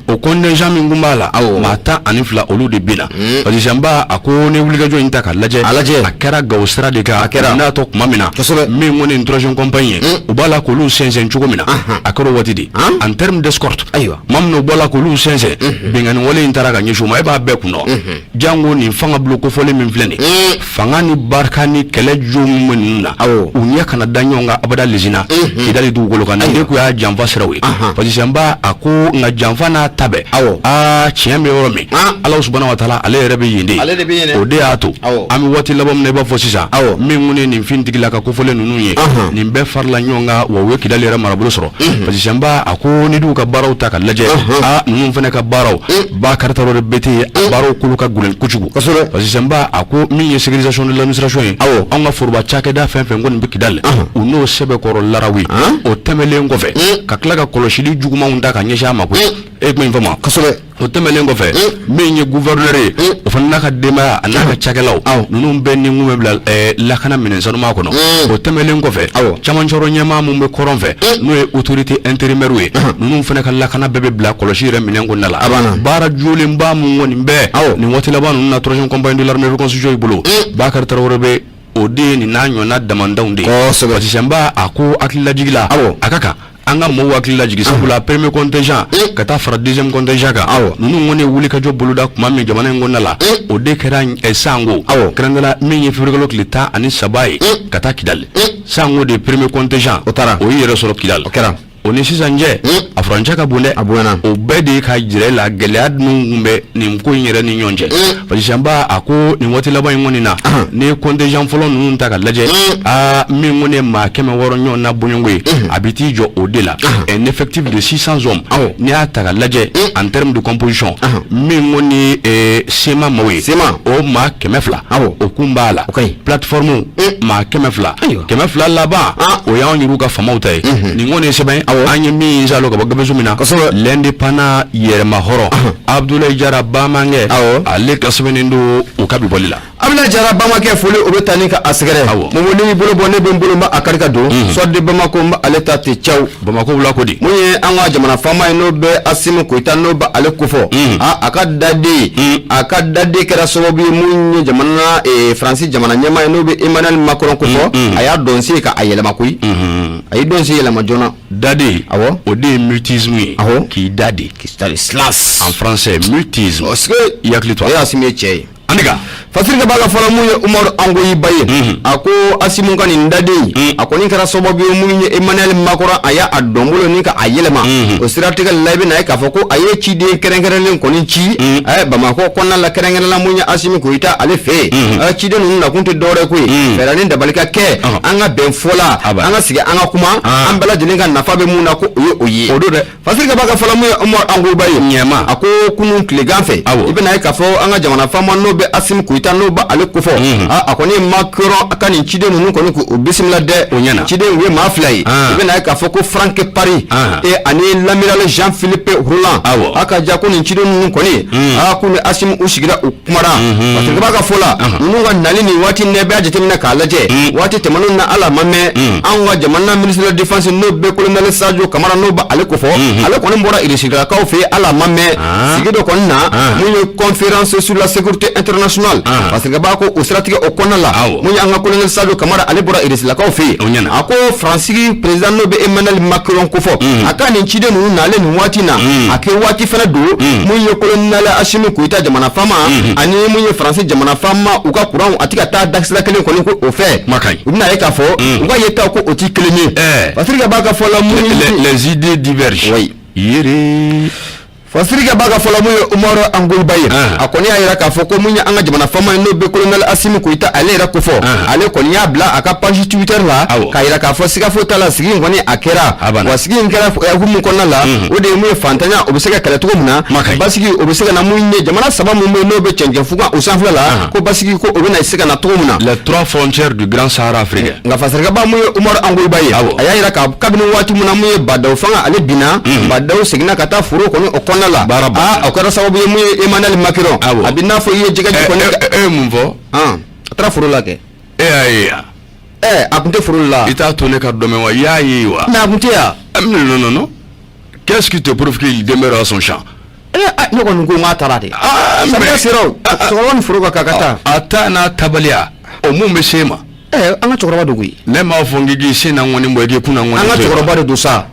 o contingent min kun b'a la, maa 12 olu de binna. Fatirisɛnba a ko ni wulikajɔ in ta ka lajɛ, A lajɛ. a kɛra Gawo sira de kan, A kɛra. n'a tɔ tuma min na, min kɔni nin troisième compagnie ye, u b'a la k'olu sɛnsɛn cogo min na, a kɛra o waati de en terme d'escorte. Ayiwa. Maa minnu bɔra k'olu sɛnsɛn, binkanni wale in taara ka ɲɛsin u ma, e b'a bɛɛ kun dɔn. Jango nin fanga bulon kofɔlen min filɛ nin, fanga ni barika ni kɛlɛ jo min bɛ ninnu na, u ɲɛ kana da ɲɔgɔn kan abada lesina. Kidali dugukolo kan, nin de kun y'a janfa siraw ye. Fasisɛnba a ko nka janfa n'a ta bɛɛ, aa, tiɲɛ bɛ yɔrɔ min, Ala subahana wa taala ale yɛrɛ bɛ yen de. Ale de bɛ yen dɛ. O de y'a to an bɛ waati laban min na i b'a fɔ sisan, min kun ye nin fintigila ka kofɔlen ninnu ye, nin bɛɛ farila ɲɔgɔn kan wa u ye Kidali yɛrɛ marabolo sɔrɔ. Fasisɛnba a ko ni du ka baaraw ta ka lajɛ, aa, ninnu fana ka baaraw, Bakari Tarawele BT a baaraw kolo ka gɛlɛn kojugu. Fasisɛnba a ko min ye sécurisation de l'administration ye, anw ka foroba cakɛda fɛn fɛn kɔni bɛ Kidali, u n'o sɛbɛkɔrɔ larawi. O tɛmɛlen kɔfɛ, ka tila ka kɔlɔsili jugumanw ta ka ɲɛsin a ma koyi. E tun faamu? O tɛmɛnen kɔfɛ, min ye gouverneur ye, o fana n'a ka denbaya, a n'a ka cakɛlaw, ninnu bɛɛ ni kun bɛ bila lakana minɛn sanuma kɔnɔ. O tɛmɛnen kɔfɛ, camancɛrɔ ɲɛmaa min bɛ kɔrɔn fɛ, n'o ye autorité intérimaire ye, ninnu fana ka lakana bɛɛ bɛ bila kɔlɔsi yɛrɛ minɛn kɔnɔna la. Baara jolenba mun kɔni bɛɛ nin waati laban ninnu na troisième compagnie de l'armée reconstituée bolo, Bakari Tarawele bɛ o de ye nin n'a ɲɔgɔnna damandanw de ye. Fasisɛnba a ko hakililajigi la, a ka kan an ka mɔgɔw hakili lajigin, sabula premier contingent ka taa fara deuxième contingent kan, ninnu kɔni ye wulikajɔ boloda tuma min jamana in kɔnɔna la, o de kɛra sango, kɛrɛnkɛrɛnnenya min ye février kalo tile 13 ye ka taa Kidali. Sango de premier contingent o taara, o y'i yɛrɛ sɔrɔ Kidali. O kɛra. O ni sisan cɛ, a furancɛ ka bon dɛ. A bonyana. O bɛɛ de ye ka jira e la gɛlɛya minnu tun bɛ nin ko in yɛrɛ ni ɲɔgɔn cɛ. Fasisɛnba a ko nin waati laban in kɔni na, n'i ye contingent fɔlɔ ninnu ta ka lajɛ, aa, min kɔni ye maa 600 ɲɔgɔn na bɔɲɔgɔnko ye, a bɛ t'i jɔ o de la, un effectif de 600 hommes. N'i y'a ta ka lajɛ en termes de composition, min kɔni ye CMA maaw ye, CMA. o maa 200, o kun b'a la. O ka ɲi. Plateforme maa 200, 200 laban, o y'anw yɛrɛw ka faamaw ta ye. Nin kɔni ye sɛbɛn an ye min salo ka bɔ gafeso min na, L'Indépendant yɛrɛma hɔrɔn, Abdoulaye Jara Bamankɛ, ale ka sɛbɛnnen don u ka bi bɔli la. Abdoulaye Jara Bamankɛ, foli o bɛ taa ni ka a sɛgɛrɛ. Momo, ne y'i bolo bɔ, ne bɛ n bolo, n b'a a kari ka don soit de Bamako, n b'ale ta ten caw. Bamakɔ wula ko di? Mun ye an ka jamana faama ye, n'o bɛ Asimi Goyita, n'o bɛ ale kofɔ, a ka daden, a ka daden kɛra sababu ye mun ye jamana Faransi jamana ɲɛmaa ye, n'o bɛ Emmanuel Macron kofɔ, a y'a dɔn se ka a yɛlɛma koyi. A y'i dɔn se yɛlɛma joona. Daden. O de ye mutisme ye. K'i da de. Silence. En français, mutisme. Parce que i hakili to. O ye Asimi ye cɛ ye. An ka Fasirikɛ b'a ka fɔlɔ mun ye Umaru Angoyiba ye, a ko Asimu ka nin daden, a kɔni kɛra sababu ye mun ye Emmanuel Macron, a y'a dɔnbolo ni ka a yɛlɛma. O siratigɛ la, i bɛna ye k'a fɔ ko a ye ciden kɛrɛnkɛrɛnlen kɔni ci Bamakɔ kɔnɔna la, kɛrɛnkɛrɛnla mun ye Asimi Goyita ale fɛ yen. Ciden ninnu nakun tɛ dɔwɛrɛ ko ye, fɛɛrɛ ni dabali ka kɛ an ka bɛn fɔ la, an ka sigi, an ka kuma, an bɛɛ lajɛlen ka nafa bɛ mun na, ko o ye o ye. O don dɛ. Fasirikɛ b'a ka fɔlɔ mun ye Umaru Angoyiba ye, ɲɛma a ko kunun tilegan fɛ, i bɛna ye k'a fɔ an ka jamana faama, n'o bɛ Asimi Goyita, n'o bɛ ale kofɔ, a kɔni Macron ka nin ciden ninnu kɔni k'u bisimila dɛ. O ɲɛna. Ciden u ye maa fila ye. I bɛna ye k'a fɔ ko Franck Parry ani l'amiral Jean-Philippe Roland. A ka ja ko nin ciden ninnu kɔni, k'u ni Asimi u sigira, u kumara. Fasirikɛ b'a ka fɔ la, ninnu ka nali nin waati, ne b'a jateminɛ k'a lajɛ, waati tɛmɛnenw na, ala ma mɛn, anw ka jamana ministre de la défense, n'o bɛ colonel Sadio Kamara, n'o bɛ ale kofɔ, ale kɔni bɔra Irisilakaw fɛ yen, ala ma mɛn, sigi dɔ kɔni na mun ye conférence sur la sécurité internationale. Parce que b'a ko o siratigɛ o kɔnɔna la, mun ye an ka colonel Sadio Kamara, ale bɔra Irisilakaw fɛ yen. A ko Faransi président, n'o bɛ Emmanuel Macron kofɔ, a ka nin ciden ninnu nalen nin waati na, a kɛ waati fana don mun ye colonel Asimi Goyita jamana faama ani mun ye Faransi jamana faama, u ka courant a tɛ ka taa dasira kelen kɔni ko o fɛ. U bɛna ye k'a fɔ u ka yetaw ko o tɛ kelen ye. Fasirikɛ b'a ka fɔ la mun ye les idées divergent. Oui. Yere. Fasirikɛ b'a ka fɔ la mun ye Umaru Angoyiba ye, a kɔni y'a jira k'a fɔ ko mun ye an ka jamana faama ye, n'o bɛ colonel Asimi Goyita, ale yɛrɛ kofɔ, ale kɔni y'a bila a ka page Twitter la k'a jira k'a fɔ siga foyi t'a la, sigi in kɔni a kɛra. Wa sigi in kɛra hukumu kɔnɔna la, o de ye mun ye fantanya o bɛ se ka kɛlɛ cogo min na, basigi o bɛ se ka na mun ye jamana saba mun bɛ yen, n'o bɛ cɛncɛn fugan o sanfɛla la, ko basigi ko o bɛna se ka na cogo min na. Les trois frontières du Grand Sahara africain. Nka fasirikɛba mun ye Umaru Angoyiba ye, a y'a jira k'a kabini waati min na mun ye Badaw fanga ale binna, Badaw seginna ka taa foro kɔni o kɔnɔna la, o kɛra sababu ye mun ye Emmanuel Macron, a bɛ n'a fɔ i ye jɛgɛji kɔni. E ye mun fɔ? A taara foro la kɛ. E y'a ye yan. A tun tɛ foro la. I t'a to ne ka dɔ mɛn wa? I y'a ye wa? Mais a tun tɛ yan. Non, non, non. Qu'est-ce qui te prouve qu'il demeure à son champ? Ne kɔni ko n k'a taara de. Samiya sera o, cɛkɔrɔba ni foro ka kan ka taa. A ta n'a tabaliya, o mun bɛ se e ma? An ka cɛkɔrɔba don koyi. Ne m'a fɔ n k'i sen na ŋɔni bɔ, i k'i kun na ŋɔni. An ka cɛkɔrɔba de don sa.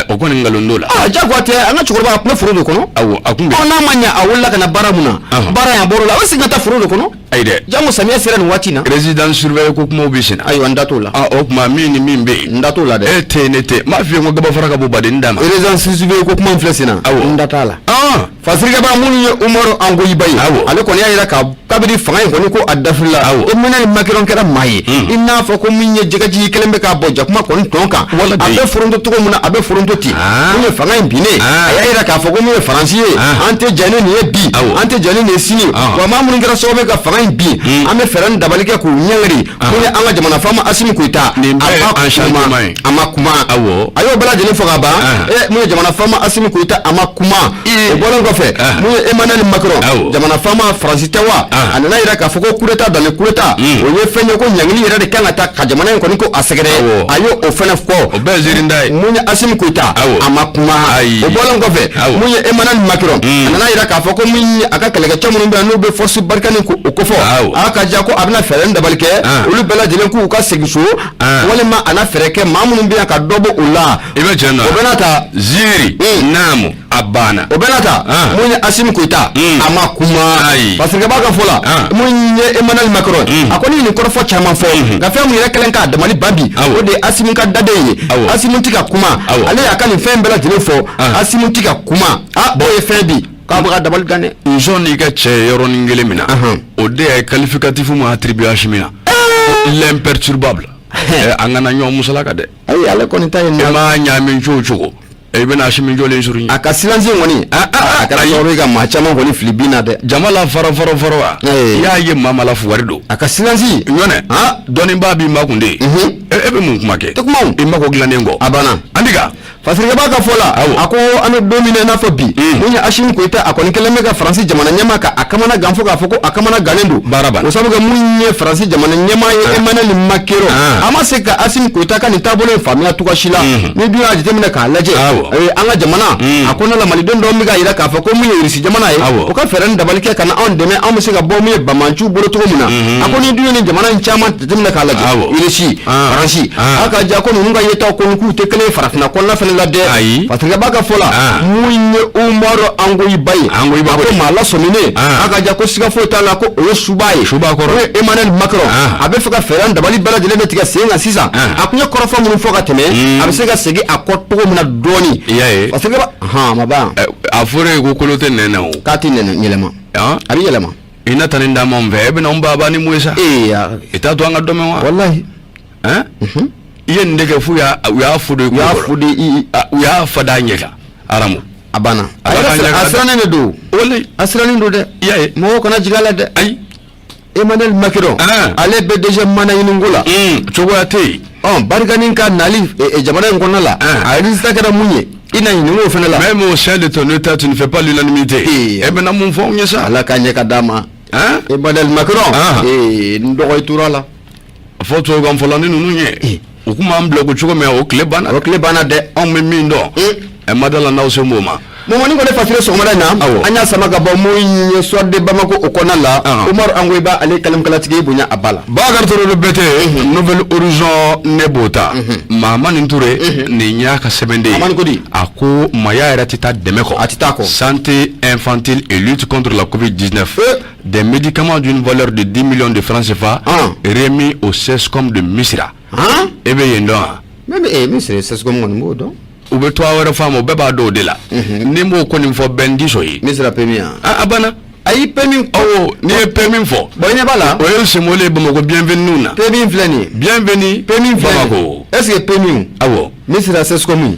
O kɔni nkalon t'o la. Jagoya tɛ, an ka cɛkɔrɔba a tun bɛ foro de kɔnɔ. Awɔ, a kun bɛ. N'a ma ɲɛ a wulila ka na baara mun na, baara in a bɔr'o la, a bɛ segin ka taa foro de kɔnɔ. Ayi dɛ. Jango samiya sera nin waati in na. Résidence surveillée ko kumaw bɛ sen na. Ayiwa, n da t'o la. Ah, o tuma min ni min bɛ yen. N da t'o la dɛ. E tɛ yen, ne tɛ yen. N b'a f'i ye ko gabafara ka bon baden da ma. Résidence surveillée ko kuma in filɛ sen na. Awɔ. N da t'a la. Ah. Fasirikɛba minnu ye Umaru Angoyiba ye. Awɔ. Ale kɔni y'a jira ka kabini fanga in kɔni ko a dafirila. Awɔ. Emmanuel Macron kɛra maa ye. I n'a fɔ ko min ye jɛgɛji kɛlen bɛ k'a bɔ jakuma kɔni tɔn kan. Wala A de. bɛ foronto cogo min na, a bɛ foronto ten. Ah. Min ye fanga in binnen. Ah. A y'a jira k'a fɔ ko min ye Faransi ye. Ah. An tɛ jɛn ni nin ye bi. Awɔ. An tɛ jɛn ni nin ye sini. Ah. Wa maa minnu kɛra sababu ye ka fanga in bin. An bɛ fɛɛrɛ ni dabali kɛ k'u ɲɛngiri. Min ye an ka jamana faama Asimi Goyita. Nin bɛɛ ye A ma enchantement kuma. ye. A ma kuma. Awɔ. A y'o bɛɛ lajɛlen fɔ ka ban. Ah. Ee mun ye jamana faama Asimi Goyita a ma kuma. Ee. O bɔlen kɔfɛ. Ah. Mun ye Emmanuel Macron. Awɔ. Jamana faama Faransi tɛ wa. Ah. A nana jira k'a fɔ ko coup d'état dans le coup d'état. O ye fɛn ye ko ɲangili yɛrɛ de kan ka ta ka jamana in kɔni ko a sɛgɛrɛ. Awɔ. A y'o o fɛnɛ fɔ. O bɛɛ ye ziirinda ye. Mun ye Asimi Goyita. Awɔ. A ma kuma. Ayi. O bɔlen kɔfɛ. Awɔ. Mun ye Emmanuel Macron. A nana jira k'a fɔ ko min ye a ka kɛlɛkɛcɛ minnu bɛ yan n'u bɛ force Barkhane ko o kofɔ. Awɔ. A ka ja ko a bɛna fɛɛrɛ ni dabali kɛ. Ah. Olu bɛɛ lajɛlen k'u ka segin so. Ah. Walima a na fɛɛrɛ kɛ maa minnu bɛ yan ka dɔ bɔ u la. I bɛ tiɲɛ na. O bɛɛ n'a ta. Ziiri. Naamu. A banna. O bɛɛ n'a ta. Ah. Mun ye Asimi Goyita. A ma kuma. Ayi. Parce que b'a ka fɔ la. Ah. Mun ye Emmanuel Macron. A kɔni ye nin kɔrɔfɔ caman fɔ. Nka fɛn min yɛrɛ kɛlen k'a dabali ban bi. Awɔ. O de ye Asimi ka daden ye. Awɔ. Asimi tɛ ka kuma. Awɔ. Ale y'a ka nin fɛn bɛɛ lajɛlen fɔ. Ah. Asimi tɛ ka kuma. Ah o ye fɛn bi. K'a bɛ ka dabali gan dɛ. Nson n'i ka cɛ ye yɔrɔnin kelen min na. Ahan. O de ye qualificatif mun attribué Asimi na. L'imperturbable. An kana ɲɔgɔn musalaka dɛ. Ayi, ale kɔni ta ye E nin. m'a ɲaami cogo o cogo. I bɛna Asimi jɔlen sɔrɔ yen. A ka silence in kɔni. Ah, A kɛra ayi. sababu ye ka maa caman kɔni fili bin na dɛ. Jama la fara fara fara wa. Ee. I y'a ye maa ma la fugari don. A ka silence. Ɲɔnɛ. Ah. Dɔnnibaa b'i makun de. E bɛ mun kuma kɛ? Tɛ kuma o. I mako dilannen kɔ. A banna. Andika. Fasirikɛba ka fɔ la. Awɔ. A ko an bɛ don min na i n'a fɔ bi. Mun ye Asimi Goyita a kɔni kɛlen bɛ ka Faransi jamana ɲɛmaa ka a kamana gan fo k'a fɔ ko a kamana gannen don. Baara banna. O sababu kɛ mun ye Faransi jamana ɲɛmaa ye Emmanuel Macron. Ah. A ma se ka Asimi Goyita ka nin taabolo in faamuya cogoya si la. Ni dun y'a jateminɛ k'a lajɛ. Awɔ. An ka jamana. A kɔnɔna la Maliden dɔw bɛ k'a jira k'a fɔ ko mun ye Irisi jamana ye. Awɔ. O ka fɛɛrɛ ni dabali kɛ ka na anw dɛmɛ anw bɛ se ka bɔ mun ye banbaanciw bolo cogo min na. A ko ni dun ye nin jamana in caman jateminɛ k'a lajɛ. Awɔ. Irisi. Ah. Faransi. Ah. A ka ja ko ninnu ka yetaw ko k'u tɛ kelen ye farafinna kɔnɔna fana la dɛ. Ayi. Fasirikɛba ka fɔ la. Ah. Mun ye Umaru Angoyiba ye. Angoyiba A ko ko di? maa lasɔminen. Ah. A ka ja ko siga foyi t'a la ko o ye suba ye. Suba kɔrɔ. O ye Emmanuel Macron. Ah. A bɛ fɛ ka fɛɛrɛ ni dabali bɛɛ lajɛlen de tigɛ sen kan sisan. Ah. A tun ye kɔrɔfɔ minnu fɔ ka tɛmɛ. A bɛ se ka segin a kɔ cogo min na dɔɔni. I y'a ye. Fasirikɛba hɔn a ma ban. A fɔra ye ko kolo tɛ nɛn na o. K'a tɛ nɛnɛ yɛlɛma. Han? A bɛ yɛlɛma. I na taa ni d'a ma n fɛ e bɛna n baaba ni mun ye sa. Ee ya. I t'a to an ka dɔ mɛn wa. Walahi. Han? I ye nin de kɛ f'u y'a u y'a fo de U y'a fo de i. U y'a fa d'a ɲɛ kan aramu. A banna. A Ala yɛrɛ k'an ɲɛ a ka- sirannen de don. Walayi. A sirannen don dɛ. I y'a ye. Mɔgɔw kana jigin a la dɛ. Ayi. Emmanuel Macron. Ah. Ale bɛ déjà mana ɲini ko la. Cogoya tɛ yen. Ɔn Barkhane ka nali jamana in kɔnɔna la. Ah. A résultat kɛra mun ye? I na ɲininka o fana la. Même au sein de ton état, tu ne fais pas l'unanimité. Eh. E bɛna mun fɔ anw ye sa? Ala k'a ɲɛ ka d'a ma. Han? Emmanuel Macron. Ah. Ee n dɔgɔ i tora la. Fɔ tubabukan fɔla ni ninnu ye. U kun b'an bila ko cogo min o tile banna. O tile banna dɛ. Anw bɛ min dɔn. Ɛ ma da la n'aw se m'o ma. Mɔmɔni kɔni fasire sɔgɔmada in na. Awɔ. An y'a sama ka bɔ mun ye Soir de Bamako o kɔnɔna la. Ah. Umaru Angoyiba ale kalamkalatigi bonya a ba la. Bakari Touré de Bɛtɛ, Nouvel Horizon ne b'o ta. Mahamani Touré nin y'a ka sɛbɛnden ye. Mahamani ko di? A ko maaya yɛrɛ tɛ taa dɛmɛ kɔ. A tɛ taa kɔ. Santé infantile et lutte contre la Covid-19. Eh. Des médicaments d'une valeur de 10 millions de francs CFA Ah. remis au CSCOM de Missira. Han? E bɛ yen dɔn wa? Même min sera CSCOM kɔni n b'o dɔn. U bɛ tɔgɔ wɛrɛ f'a ma, o bɛɛ b'a dɔn o de la. Ni m'o kɔni fɔ bɛn ti sɔn ye. Min sera PMI yan. A banna. Ayi PMI. Awɔ, n'i ye PMI fɔ. Bon i ɲɛ b'a la. O ye senbɔlen ye Bamakɔ bienvenue na. PMI filɛ nin ye. Bienvenue PMI filɛ nin ye. Bamakɔ. Est ce que PMI. Awɔ. Min sera CSCOM.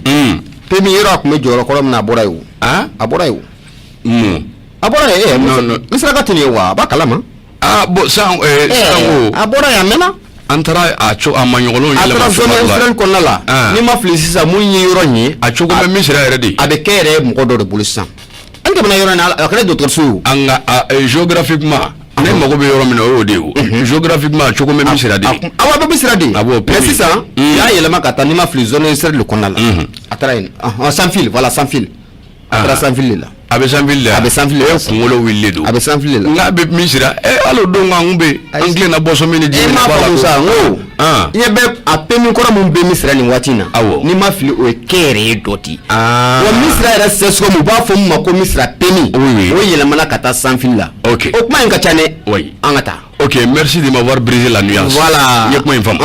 PMI yɔrɔ a tun bɛ jɔyɔrɔ kɔrɔ min na a bɔra yen o. Ah? A bɔra yen o. Mun? A bɔra yen. Non, non. Misira ka teli ye wa a b'a kalama. Ah bon sisan sisan ko A bɔra yen a mɛnna. an taara a co a maɲɔgɔnw A yɛlɛma taara cogo zone dɔ la. industrielle kɔnɔna la. Ah. N'i ma fili sisan mun ye yɔrɔ in ye. A cogo bɛ Misira yɛrɛ de. A bɛ kɛ yɛrɛ mɔgɔ dɔ de bolo sisan. An tɛmɛna yɔrɔ in na a kɛra dɔgɔtɔrɔso ye o. An ka a géographiquement ne mago bɛ yɔrɔ min na o y'o de ye o. Géographiquement a cogo bɛ Misira de. Awɔ a bɛ Misira de. A b'o Mais PMI. sisan u y'a yɛlɛma ka taa n'i ma fili zone industrielle de kɔnɔna la. A taara yen sans fil voilà sans fil. A taara sans fil de la. A bɛ sans fil de la. A bɛ sans fil de la. E kunkolo wulilen don. A bɛ sans fil de la. N'a bɛ Misira hali o don an kun bɛ an tilenna boisson min ni ji E min m'a b'a la faamu ko- sa n ko Ah. i ɲɛ bɛ a PMI kɔrɔ mun bɛ Misira nin waati in na. Awɔ. N'i ma fili o ye kɛnyɛrɛye dɔ de ye. Ah. Wa Misira yɛrɛ CSCOM u b'a fɔ min ma ko Misira PMI. Oui, oui. O yɛlɛmana ka taa sans fil la. Ok. O kuma in ka ca dɛ. Oui. An ka taa. Ok, merci de m'avoir brisé la nuance. Voilà. N ye kuma in faamu.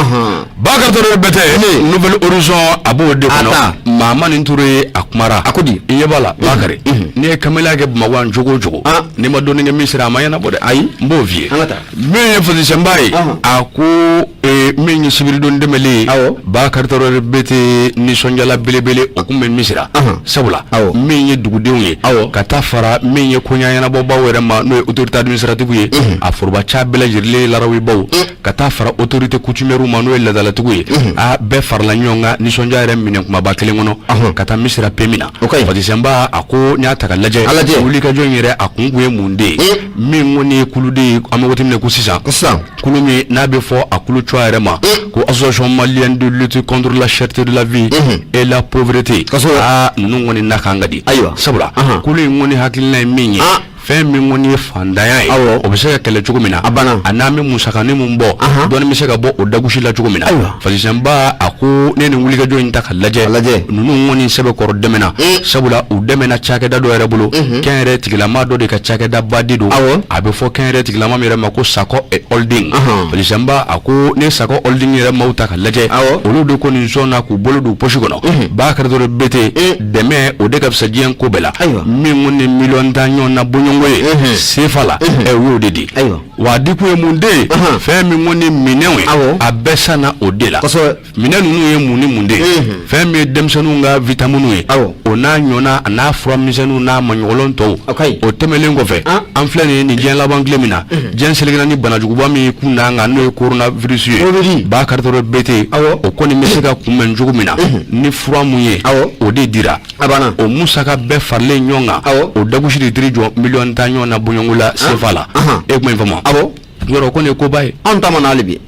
Bakari Traoré Bɛtɛ, Nouvel Horizon a b'o de kɔnɔ. Mahamani Ture a kumara. A ko di? I ɲɛ b'a la Bakari. N'i ye kamalenya kɛ Bamakɔ yan cogo o cogo. N'i ma dɔɔnin kɛ Misira a ma ɲɛnabɔ dɛ. Ayi. N b'o f'i ye. An ka taa. Min ye Fatisɛnba ye. A ko min ye sibiridon tɛmɛlen ye. Bakari Traoré Bɛtɛ nisɔndiyala belebele o kun bɛ Misira. Sabula. Min ye dugudenw ye. Ka taa fara min ye koɲa ɲɛnabɔbaw yɛrɛ ma n'o ye autorité administrative ye. A foroba ca bɛɛ lajɛlen larawibaw. Ka taa fara autorité coutumière ma n'o ye laadalatigiw ye. A bɛɛ farala ɲɔgɔn kan nisɔndiya yɛrɛ minɛ kumaba kelen kɔnɔ. Ka taa Misira PMI na. Fatisɛnba a ko n'i y'a ta ka lajɛ. Wulikajɔ in yɛrɛ a kun kun ye mun de ye. Min kɔni ye kuluden ye an bɛ waati min na ko sisan. Kulu min n'a bɛ fɔ a kulu tɔgɔ yɛrɛ ma ko association malienne de lutte contre la cherté de la vie et la pauvreté aa ninnu kɔni na kan ka di ayiwa sabula kulu in kɔni hakilina ye min ye fɛn min kɔni ye fantanya ye o bɛ se ka kɛlɛ cogo min na a banna a n'an bɛ musakanin mun bɔ dɔɔnin bɛ se ka bɔ o dagosi la cogo min na Fatisɛnba a ko ne nin wulikajɔ in ta ka lajɛ ninnu kɔni sɛbɛkɔrɔ dɛmɛna sabula u dɛmɛna cakɛda dɔ yɛrɛ bolo kɛnyɛrɛ tigilama dɔ de ka cakɛda ba de don a bɛ fɔ kɛnyɛrɛ tigilama min yɛrɛ ma ko Sakɔ Holding Fatisɛnba a ko ne Sakɔ Holding yɛrɛ maaw ta ka lajɛ olu de kɔni sɔnna k'u bolo don poche kɔnɔ Bakari Traoré Bɛtɛ dɛmɛ o de ka fisa diɲɛ ko bɛɛ la min kɔni miliyɔn 10 ɲɔgɔn na bɔɲɔgɔnko ye sefa la u y'o de di wa a dikun ye mun de ye fɛn min kɔni minɛnw ye a bɛɛ sanna o de la minɛn ninnu ye mun ni mun de ye fɛn min ye denmisɛnninw ka vitaminiw ye o n'a ɲɔgɔnna a n'a furamisɛnninw n'a maɲɔgɔlɔn tɔw o tɛmɛnen kɔfɛ an filɛ nin ye nin diɲɛ laban tile min na diɲɛ seleke ni banajuguba min kun d'an kan n'o ye coronavirus ye Bakari Traoré Bɛtɛ o kɔni bɛ se ka kunbɛn cogo min na ni fura mun ye o de dira o musaka bɛɛ faralen ɲɔgɔn kan o dagosi de tiri jɔ miliyɔn 10 ɲɔgɔn na bɔɲɔgɔnko la sefa la e kuma in faamu yɔrɔ ko nin ye koba ye anw ta ma na hali bi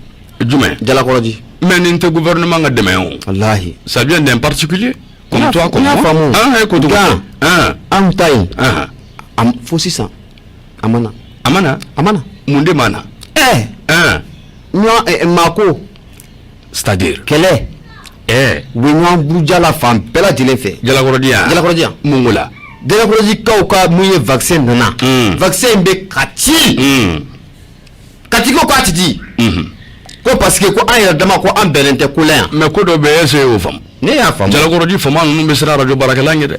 jumɛn Jalakɔrɔji mais nin tɛ gouvernement ka dɛmɛ o walahi ça vient d'un particulier comme toi comme moi faamu ah ko cogo anw ta in fo sisan a ma na a ma na a ma na mun de ma na ɛɛ ɲɔgɔn maako c'est à dire kɛlɛ ɛɛ u bɛ ɲɔgɔn buruja la fan bɛɛ lajɛlen fɛ Jalakɔrɔji yan Jalakɔrɔji yan mun ko la Jalakɔrɔjikaw ka mun ye vaccin nana vaccin in bɛ Kati Kati ko k'a ti di ko parce que ko an yɛrɛ dama ko an bɛnnen tɛ ko la yan mais ko dɔ bɛ yen est-ce que e y'o faamu ne y'a faamu Jalakɔrɔji faama ninnu bɛ siran arajo baarakɛla ɲɛ dɛ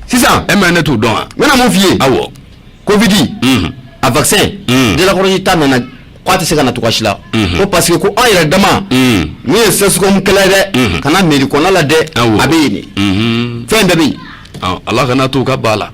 sisan e mais ne t'u dɔn wa n bɛna mun f'i ye awɔ covid a vaccin Jalakɔrɔji ta nana k'a tɛ se ka na cogoya si la ko parce que ko an yɛrɛ dama min ye CSCOM kɛlɛ dɛ ka na mairie kɔnɔna la dɛ a bɛ yen de fɛn bɛɛ bɛ yen Ala kana to u ka ba la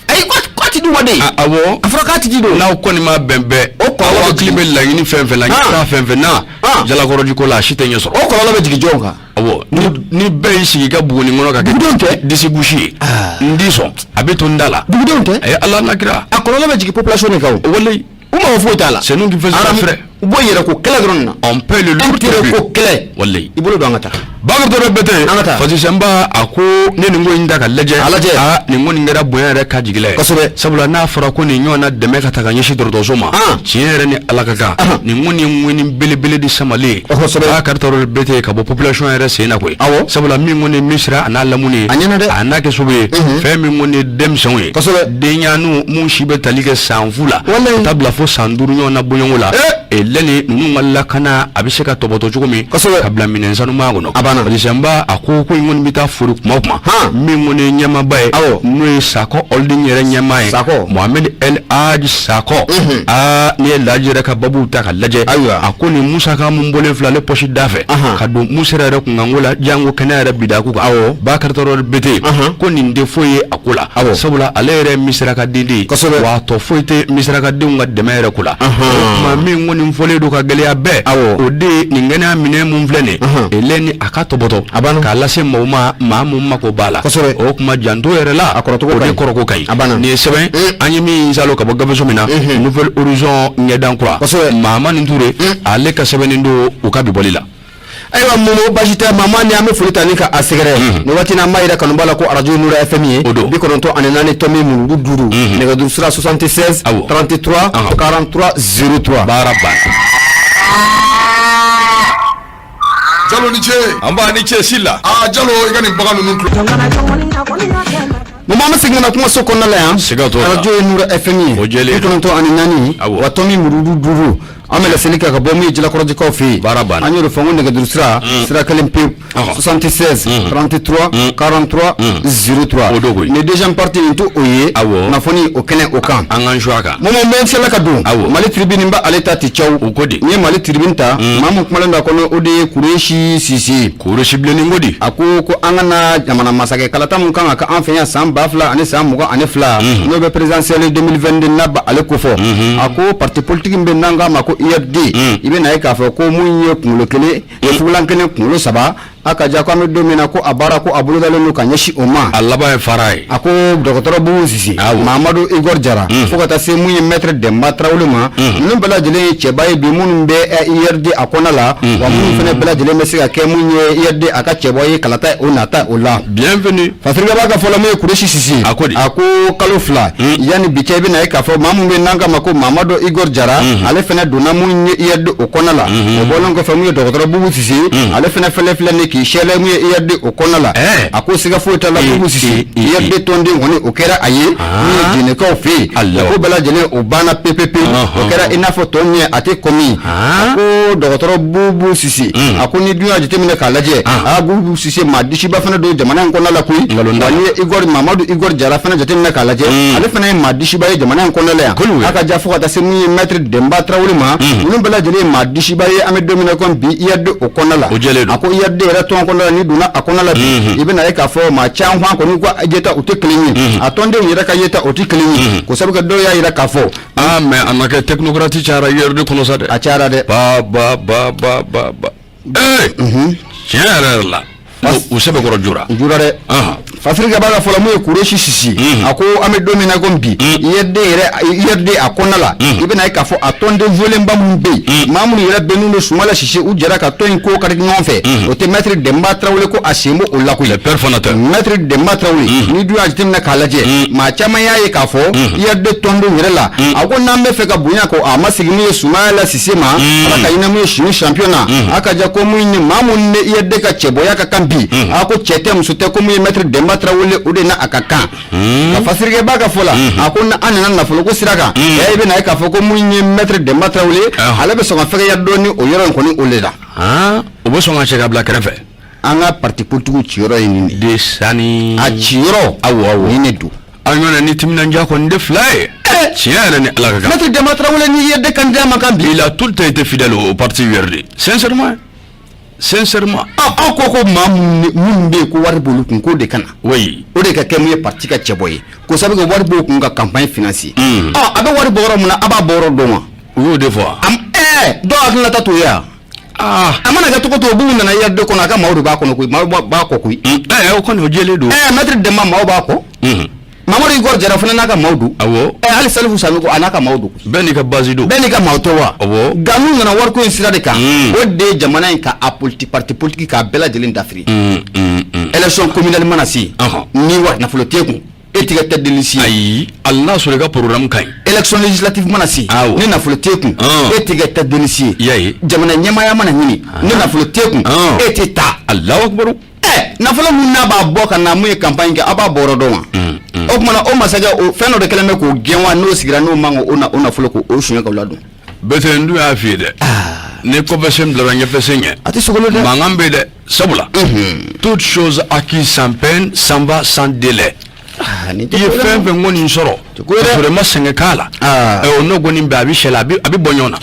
ayi k'a ti di wa de awɔ a fɔra k'a ti di don n'aw kɔni ma bɛn bɛɛ o kɔlɔlɔ aw hakili bɛ laɲini fɛn fɛn la taa fɛn fɛn na Jalakɔrɔji ko la a si tɛ ɲɛ sɔrɔ o kɔlɔlɔ bɛ jigin jɔn kan awɔ ni bɛɛ y'i sigi i ka buguni kɔnɔ ka kɛ dugudenw tɛ disi gosi ye n di sɔn a bɛ to n da la dugudenw tɛ a ye Ala n'a kira a kɔlɔlɔ bɛ jigin population de kan o walayi u mago foyi t'a la c'est nous qui faisons la frais u bɔ yɛrɛ ko kɛlɛ dɔrɔn na on paie le lourd intérêt ko kɛlɛ walayi i bolo don an ka taa Bakari Traoré Bɛtɛ an ka taa Fatisɛnba a ko ne nin ko in ta ka lajɛ a lajɛ aa nin ko nin kɛra bonya yɛrɛ ka jigila ye kosɛbɛ sabula n'a fɔra ko nin ɲɔgɔnna dɛmɛ ka ta ka ɲɛsin dɔgɔtɔrɔso ma tiɲɛ yɛrɛ ni Ala ka kan nin ko nin ŋɔni belebele de samalen ye kosɛbɛ Bakari Traoré Bɛtɛ ka bɔ population yɛrɛ sen na koyi awɔ sabula min kɔni Misira a n'a lamini ye a ɲɛna dɛ a n'a kɛ sababu ye fɛn min kɔni ye denmisɛnw ye kosɛbɛ denɲɛrɛninw mun si bɛ tali kɛ san fu la walayi ka taa bila fo san 5 ɲɔgɔn na bɔɲɔgɔnko la lɛni ninnu ka lakana a bɛ se ka tɔbɔtɔ cogo min kosɛbɛ ka bila minɛn sanuman kɔnɔ a banna Fatisɛnba a ko ko in kɔni bɛ taa fori kuma o kuma min kɔni ye ɲɛmaaba ye awɔ n'o ye Sakɔ Holding yɛrɛ ɲɛmaa ye Sakɔ Mohamed El Hadj Sakɔ aa n'i ye Laji yɛrɛ ka babuw ta ka lajɛ ayiwa a ko nin musaka mun bɔlen filɛ ale pɔsi da fɛ ka don Misira yɛrɛ kunkanko la janko kɛnɛya yɛrɛ bidaku kan awɔ Bakari Traoré Bɛtɛ ko nin tɛ foyi ye a ko la awɔ sabula ale yɛrɛ ye Misira ka den de ye kosɛbɛ wa a tɔ foyi tɛ Misira ka denw ka dɛmɛ yɛrɛ ko la o tuma min kɔni fɔlen don ka gɛlɛya bɛɛ awɔ o de ye nin kɛnɛya minɛn mun filɛ nin ye lɛni a ka tɔbɔtɔ a banna k'a lase maaw ma maa mun mako b'a la kosɛbɛ o tuma janto yɛrɛ la a kɔrɔcogo o de kɔrɔko ka ɲi a banna nin ye sɛbɛn an ye min salo ka bɔ gafeso min na Nouvel Horizon ɲɛdan kura kosɛbɛ Mahamani Ture ale ka sɛbɛnni don u ka bi bɔli la Ayiwa Momo basi tɛ Mama ni an bɛ foli ta ni ka a sɛgɛrɛ nin waati in na an b'a yira kanuba la ko arajo Nura FM ye O don. 94.5 nɛgɛjuru sira 76 Awɔ. 33 43 03 baara banna Jalo ni ce an b'a ni ce Sila aa Jalo i ka nin bagan ninnu tulo Momo an bɛ segin ka na kumaso kɔnɔna la yan Siga t'o la. arajo ye Nura FM ye O jɛlen don. 94 Awɔ. wa tɔmi murudu 5 An bɛ laseli kɛ ka bɔ min ye Jalakɔrɔjikaw fɛ yen. Baara banna. An y'o de fɔ n ko nɛgɛjuru sira, sira kelen pewu. 76 33 43 03. O don koyi. Ni deuxième partie nin to o ye. Awɔ. Kunnafoni o kɛnɛ o kan. An k'an su a kan. Momo bɛ sela ka don. Awɔ. Mali Tribune b'a ale ta ten caw. O ko di? N'i ye Mali Tribune ta. Maa min kumalen don a kɔnɔ o de ye Kuresi Sise. Kuresi bilenni ko di? A ko ko an ka na jamana masakɛ kalata min kan ka kɛ an fɛ yan san 2022, n'o bɛ présidentielle 2022 n'a bɛ ale kofɔ. A ko parti politique min bɛ n'an k'a ma ko URD, i bɛ na ye k'a fɔ ko mun ye kunkolo kelen, fugulan kelen, kunkolo saba, a ka ja ko an bɛ don min na ko a baara ko a bolodalen don ka ɲɛsin o ma. A laban ye fara ye. A ko dɔgɔtɔrɔ Bubu Sise, Mamadu Igor Jara, fo ka taa se mun ye maître Denba Tarawele ma, ninnu bɛɛ lajɛlen ye cɛba ye bi minnu bɛ URD a kɔnɔ la, wa minnu fana bɛɛ lajɛlen bɛ se ka kɛ mun ye URD a ka cɛbɔ ye kalata o nata o la. Bienvenue. Fasirikɛ b'a ka fɔ la mun ye Kuresi Sise. A ko di? A ko kalo 2 yanni bi cɛ, i bɛna ye k'a fɔ maa min bɛ n'an k'a ma ko Mamadu Igor Jara, ale fana donna mun ye URD o kɔnɔ la. O bɔlen kɔfɛ mun ye dɔgɔtɔrɔ Bubu Sise, ale fana fɛlɛ filɛ nin k'i sɛlɛ mun ye URD o kɔnɔ la. A ko siga foyi t'a la, Bubu Sise URD tɔnden kɔni o kɛra a ye mun ye Jɛnɛkaw fɛ yen. O ko bɛɛ lajɛlen o banna pepepe, o kɛra i n'a fɔ tɔ ɲɛ a tɛ kɔmi. A ko dɔgɔtɔrɔ Bubu Sise, a ko ni dun y'a jateminɛ k'a lajɛ, aa Bubu Sise maa disiba fana don jamana in kɔnɔ la koyi. Wa n'i ye Igor Mamadu Igor Jara fana jateminɛ k'a lajɛ, ale fana ye maa disiba ye jamana in kɔnɔ la yan. A ka ja fo ka taa se mun ye maître Denba Tarawele ma, ninnu bɛɛ lajɛlen ye maa disiba ye an bɛ don min na komi bi URD o kɔnɔ la. O jɛlen don. A ko URD yɛrɛ tɔn kɔnɔ la, n'i donna a kɔnɔ la bi, i bɛna ye k'a fɔ maa caman kɔni ka yeta o tɛ kelen ye, a tɔndenw yɛrɛ ka yeta o tɛ kelen ye, k'o sabu kɛ dɔw y'a jira k'a fɔ. Aa mais a na kɛ technocrate cayara URD kɔnɔ sa dɛ. A cayara dɛ. Ba ba ba ba ba ba. Ee tiɲɛ yɛrɛ yɛrɛ la, u sɛbɛkɔrɔ jora. U jora dɛ. Fasirikɛ b'a ka fɔ la mun ye Kuresi Sise, a ko an bɛ don min na komi bi, URD yɛrɛ URD a kɔnɔna la, i bɛna ye k'a fɔ a tɔnden volenba minnu bɛ yen, maa minnu yɛrɛ bɛ n'u ni Sumala Sise u jɛra ka tɔn in ko kari ɲɔgɔn fɛ, o tɛ maître Denba Tarawele ko a sen b'o o la koyi. Le père fondateur. Maître Denba Tarawele, n'i dun y'a jateminɛ k'a lajɛ, maa caman y'a ye k'a fɔ URD tɔndenw yɛrɛ la, a ko n'an bɛ fɛ ka bonya ko a ma segin mun ye Sumala Sise ma, Ala ka hinɛ mun ye sini champion na, a ka ja ko mun ye maa minnu ni URD ka cɛbɔya ka kan bi, a ko cɛ tɛ muso tɛ ko mun ye maître Denba Tarawele o de n'a a ka kan. Ka Fasirikɛ b'a ka fɔ la, a ko an nana nafoloko sira kan, i bɛna ye k'a fɔ ko mun ye maître Denba Tarawele, ale bɛ sɔn ka fɛgɛya dɔɔni o yɔrɔ in kɔni o de la. O bɛ sɔn ka cɛ ka bila kɛrɛfɛ. An ka parti politique ciyɔrɔ ye nin de sani. A ciyɔrɔ. Awɔ awɔ. Nin de don. An ɲɔgɔn ni timinandiya kɔni de fila ye. Tiɲɛ yɛrɛ ni Ala ka kan. Maître Denba Tarawele ni URD candidat ma kan bi. Il a tout le temps été fidèle au parti URD. Sincèrement. Sincèrement. Aw ko ko maa minnu bɛ yen ko wari b'olu kun k'o de ka na. Oui. O de ka kɛ mun ye parti ka cɛbɔ ye. K'o sabu kɛ wari b'o kun ka campagne financer. Ɔ a bɛ wari bɔ yɔrɔ min na a b'a bɔ yɔrɔ dɔn wa? U y'o de fɔ wa? Dɔw hakilinata t'o ye wa? A mana kɛ cogo o cogo Bubu nana URD kɔnɔ a ka maaw de b'a kɔnɔ koyi, maaw b'a kɔ koyi. O kɔni o jɛlen don. Maître Denba maaw b'a kɔ. Mamadu Igor Jara fana n'a ka maaw don. Awɔ. Hali Salifu Sanogo a n'a ka maaw don. Bɛɛ n'i ka base don. Bɛɛ n'i ka maaw tɛ wa? Awɔ. Nka n'u nana wariko in sira de kan, o de ye jamana in ka a politique parti politique k'a bɛɛ lajɛlen dafiri. Élection communale mana se, ni wari nafolo t'e kun, e t'i ka tête de liste ye. Ayi, hali n'a sɔrɔ i ka programme ka ɲi. Élection législative mana se, ni nafolo t'e kun, e t'i ka tête de liste ye. I y'a ye. Jamana ɲɛmaaya mana ɲini, ni nafolo t'e kun, e tɛ taa. Alahu akibaru. Nafolo min n'a b'a bɔ ka na mun ye campagne kɛ, a b'a bɔ yɔrɔ dɔn wa? O tuma na o masakɛ o fɛn dɔ de kɛlen bɛ k'o gɛn wa, n'o sigira n'o man o o nafolo k'o suɲɛ k'o ladon. Bɛtɛ n dun y'a f'i ye dɛ. Ni kɔfɛsen bilara ɲɛfɛsen ɲɛ. A tɛ sogolo dɛ. Mankan bɛ dɛ sabula. Toute chose acquise sans peine s'en va sans délai. I ye fɛn fɛn kɔni sɔrɔ ka sɔrɔ i ma sɛgɛn k'a la, o n'o kɔni bɛn a bɛ sɛlɛ a bɛ bɔ ɲɔgɔn na.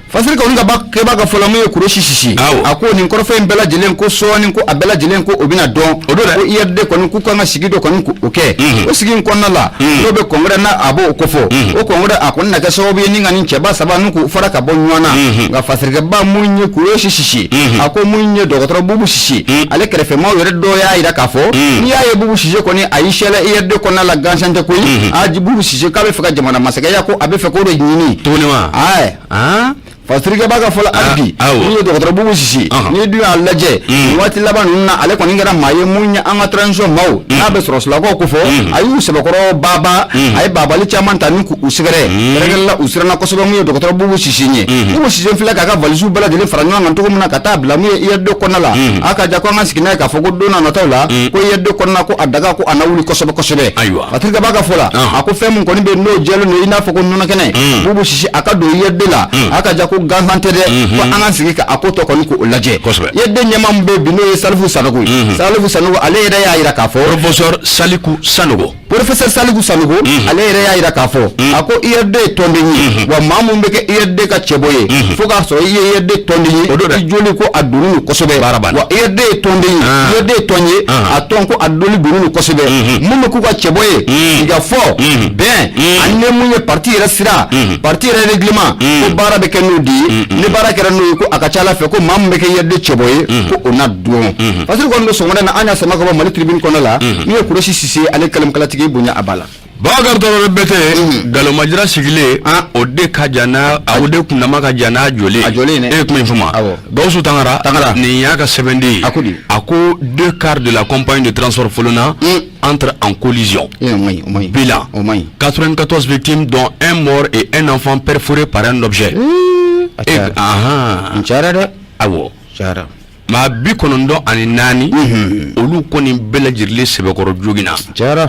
Fasiri kɔni ka kɛba ka fɔ la mun ye Kuresi Sise, a ko nin kɔrɔfɔ in bɛɛ lajɛlen ko sɔɔni ko a bɛɛ lajɛlen ko o bɛna dɔn. O don dɛ. Ko URD kɔni k'u kan ka sigi dɔ kɔni k'o kɛ. O sigi in kɔnɔna la, n'o bɛ congrès n'a a b'o kofɔ. O congrès a kɔni na kɛ sababu ye ni ka nin cɛba saba ninnu k'u fara ka bɔ ɲɔgɔn na. Nka Fasirikɛba mun ye Kuresi Sise, a ko mun ye dɔgɔtɔrɔ Bubu Sise, ale kɛrɛfɛmaaw yɛrɛ dɔw y'a jira k'a fɔ n'i y'a ye Bubu Sise kɔni a y'i sɛlɛ URD kɔnɔna la gansan tɛ koyi. A Bubu Sise k'a bɛ fɛ ka jamana masakɛya ko a bɛ fɛ k'o de ɲini. Tuguni wa? Ayi. Fasirikɛba ka fɔ la hali bi, n'i ye dɔgɔtɔrɔ Bubu Sise, n'i dun y'a lajɛ nin waati laban ninnu na, ale kɔni kɛra maa ye mun ye an ka transition maaw n'a bɛ sɔrɔsilakaw ko fɔ, a y'u sɛbɛkɔrɔ baba, a ye babali caman ta ni k'u sɛgɛrɛ, kɛrɛnkɛrɛn la u siranna kosɛbɛ mun ye dɔgɔtɔrɔ Bubu Sise ɲɛ. Bubu Sise filɛ k'a ka valisiw bɛɛ lajɛlen fara ɲɔgɔn kan cogo min na ka taa bila mun ye URD kɔnɔna la, a ka ja ko an ka sigi n'a ye k'a fɔ ko don n'a nataw la ko URD kɔnɔna ko a daga ko a na wuli kosɛbɛ kosɛbɛ. Ayiwa. Fasirikɛba ka fɔ la, a ko fɛn min kɔni bɛ n'o jɛlen don i n'a fɔ ko nɔnɔ kɛnɛ, Bubu Sise a ka don URD la, a ka ja ko ko gansan tɛ dɛ, ko an ka sigi ka a ko tɔ kɔni k'o lajɛ. URD ɲɛmaa min bɛ bi, n'o ye Salifu Sanogo ye, Salifu Sanogo, ale yɛrɛ y'a jira k'a fɔ, Professeur Saliku Sanogo. Professeur Saliku Sanogo, ale yɛrɛ y'a jira k'a fɔ, a ko URD ye tɔnden ye, wa maa min bɛ kɛ URD ka cɛbɔ ye, fo k'a sɔrɔ i ye URD tɔnden ye, i joli ko a donnen don kosɛbɛ. Wa URD ye tɔnden ye, URD ye tɔn ye, a tɔn ko a doli donnen don kosɛbɛ. Mun bɛ k'u ka cɛbɔ ye, sigikafɔ, bɛn, ani ni mun ye parti yɛrɛ sira, parti yɛrɛ règlement, ko baara bɛ kɛ n'o de ye. Ni baara kɛra n'o ye, ko a ka ca a la fɛ ko maa min bɛ kɛ URD cɛbɔ ye, ko o na dɔn. Fasiri kɔni don sɔgɔmada in na, an y'a sama ka bɔ Mali Tribune kɔnɔ la, n'u ye Kuresi Sise ale kalimakalatigi bonya a ba la. Bakari Tarawele Bɛtɛ, galomajira sigilen, o de ka jan n'a, o de kundama ka jan n'a jɔlen. A jɔlen dɛ. E ye kuma in fɔ ma. Awɔ. Gawusu Tangara. Tangara. Nin y'a ka sɛbɛnden ye. A ko di? A ko deux cars de la compagnie de transport Folona entrent en collision. Eh, o man ɲi, o man ɲi. Bilan. O man ɲi. 94 victimes, dont un mort et un enfant perforé par un objet. A cayara. Ahan. Nin cayara dɛ. Awɔ. Cayara. Maa 94, olu kɔni bɛɛ lajɛlen sɛbɛkɔrɔ joginna. Cayara.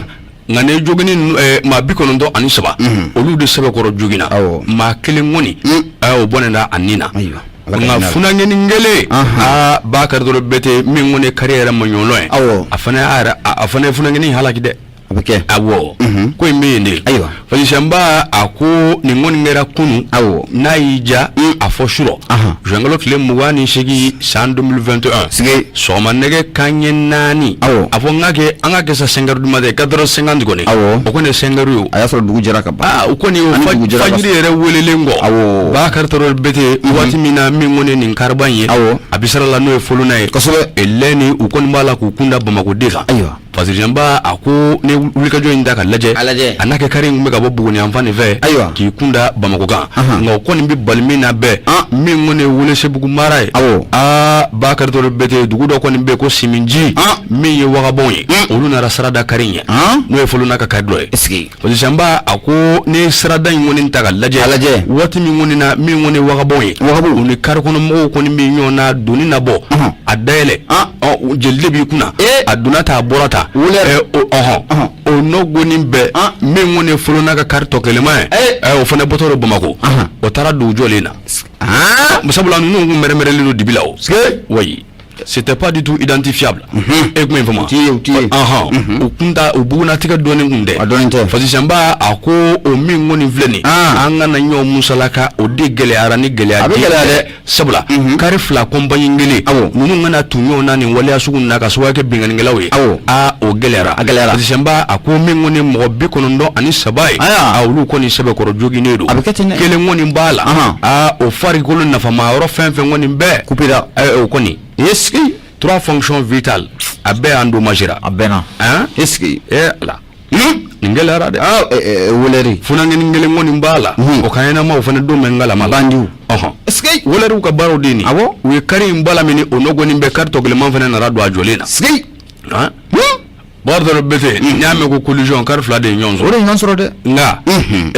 Nka ni joginni ninnu, maa 93, olu de sɛbɛkɔrɔ joginna. Maa kelen kɔni, o bɔnɛna a ni na. Ayiwa, Ala ka nka hinɛ a la. funankɛnin kelen, aa, Bakari Tarawele Bɛtɛ, min kɔni ye kari yɛrɛ maɲɔlɔ ye, a fana y'a yɛrɛ, a fana ye funankɛnin halaki dɛ. A bɛ kɛ. Awɔ, ko in bɛ yen de. Ayiwa. Fasisanba, a ko nin kɔni kɛra kunun. N'a y'i ja, a fɔ surɔ, juin tile 28 san 2021. Sigi. Sɔgɔma nɛgɛ kanɲɛ 4. A fɔ n ka kɛ, an ka kɛ sa 5 heures du matin, 4h50 kɔni. O kɔni ye 5 heures ye o. A y'a sɔrɔ dugu jɛra ka ban. Aa, o kɔni o Ani dugu jɛra ka fajiri yɛrɛ welelen kɔ. Bakari Tarawele Bɛtɛ, waati min na min kɔni ye nin kariba in ye. A bɛ sira la, n'o ye Folona ye. Lɛni u kɔni b'a la k'u kun da Bamakɔ de kan. Ayiwa. Fasisanba, a ko ne wulikajɔ in ta ka lajɛ, A lajɛ. a n'a kɛ kari in tun bɛ ka bɔ Buguni yanfan de fɛ, k'i kun da Bamakɔ kan. Nka o kɔni bɛ bali min na bɛɛ, min kɔni ye Welesebugu mara ye, aa, Bakari Tarawele Bɛtɛ, dugu dɔ kɔni bɛ yen ko Siminji, min ye wagabɔnw ye, olu nana sira da kari in ɲɛ, n'o ye Folona ka kari dɔ ye. Fasisanba, a ko ne sirada in kɔni ta ka lajɛ, A lajɛ. Waati min kɔni na, min kɔni ye wagabɔnw ye, Wagabow. u ni kari kɔnɔ mɔgɔw kɔni bɛ ɲɔgɔn na doni na bɔ, a dayɛlɛ, ɔ, jeli de b'i kunna, a donna ta, a bɔra ta. Wulɛri. O ɔhɔn, o nɔgɔnin bɛɛ, min kɔni ye Folona ka kari tɔ kelenma ye, o fana bɔtɔ don Bamakɔ, o taara dugu jɔlen na, sabula ninnu kun mɛrɛmɛrɛlen don dibi la o. Oui, c'était pas du tout identifiable. E kuma in faamu? U t'i ye, u t'i ye. Ɔhɔn, u kun ta, u bugunnatigɛ dɔɔnin kun tɛ. A dɔɔnin tɛ. Fasisanba, a ko o min kɔni filɛ nin, an kana ɲɔgɔn musalaka, o de gɛlɛyara ni gɛlɛya. A bɛ gɛlɛya dɛ. Sabula kari fila compagnie kelen, ninnu kana tun ɲɔgɔn na nin waleya sugu ninnu na ka sababu kɛ binkannikɛlaw ye. Aa, o gɛlɛyara. A gɛlɛyara. Fasisanba, a ko min kɔni ye mɔgɔ 93 ye, Aya. a olu kɔni sɛbɛkɔrɔ joginnen don. A bɛ kɛ ten dɛ. Kelen kɔni b'a la, aa, o farikolo nafama yɔrɔ fɛn fɛn kɔni bɛɛ Coupera. O kɔni Esigi. Trois fonctions vitales, a bɛɛ endommagera. A bɛnna. Hein? Esigi. Eh ala, nin gɛlɛyara dɛ. Ah, welɛri. Funankɛnin kelen kɔni b'a la, o ka ɲɛnama, o fana don bɛ n kalama la. Bandiw. Ɔhɔn. Esigi. Welɛriw ka baaraw de ye nin. U ye kari in bala min, o nɔgɔnin bɛɛ, kari tɔ kelenman fana nana don a jɔlen na. Sigi. Han? Bakari Tarawele Bɛtɛ, n'i y'a mɛn ko collision, kari fila de ye ɲɔgɔn O sɔrɔ. de ye ɲɔgɔn sɔrɔ dɛ. Nka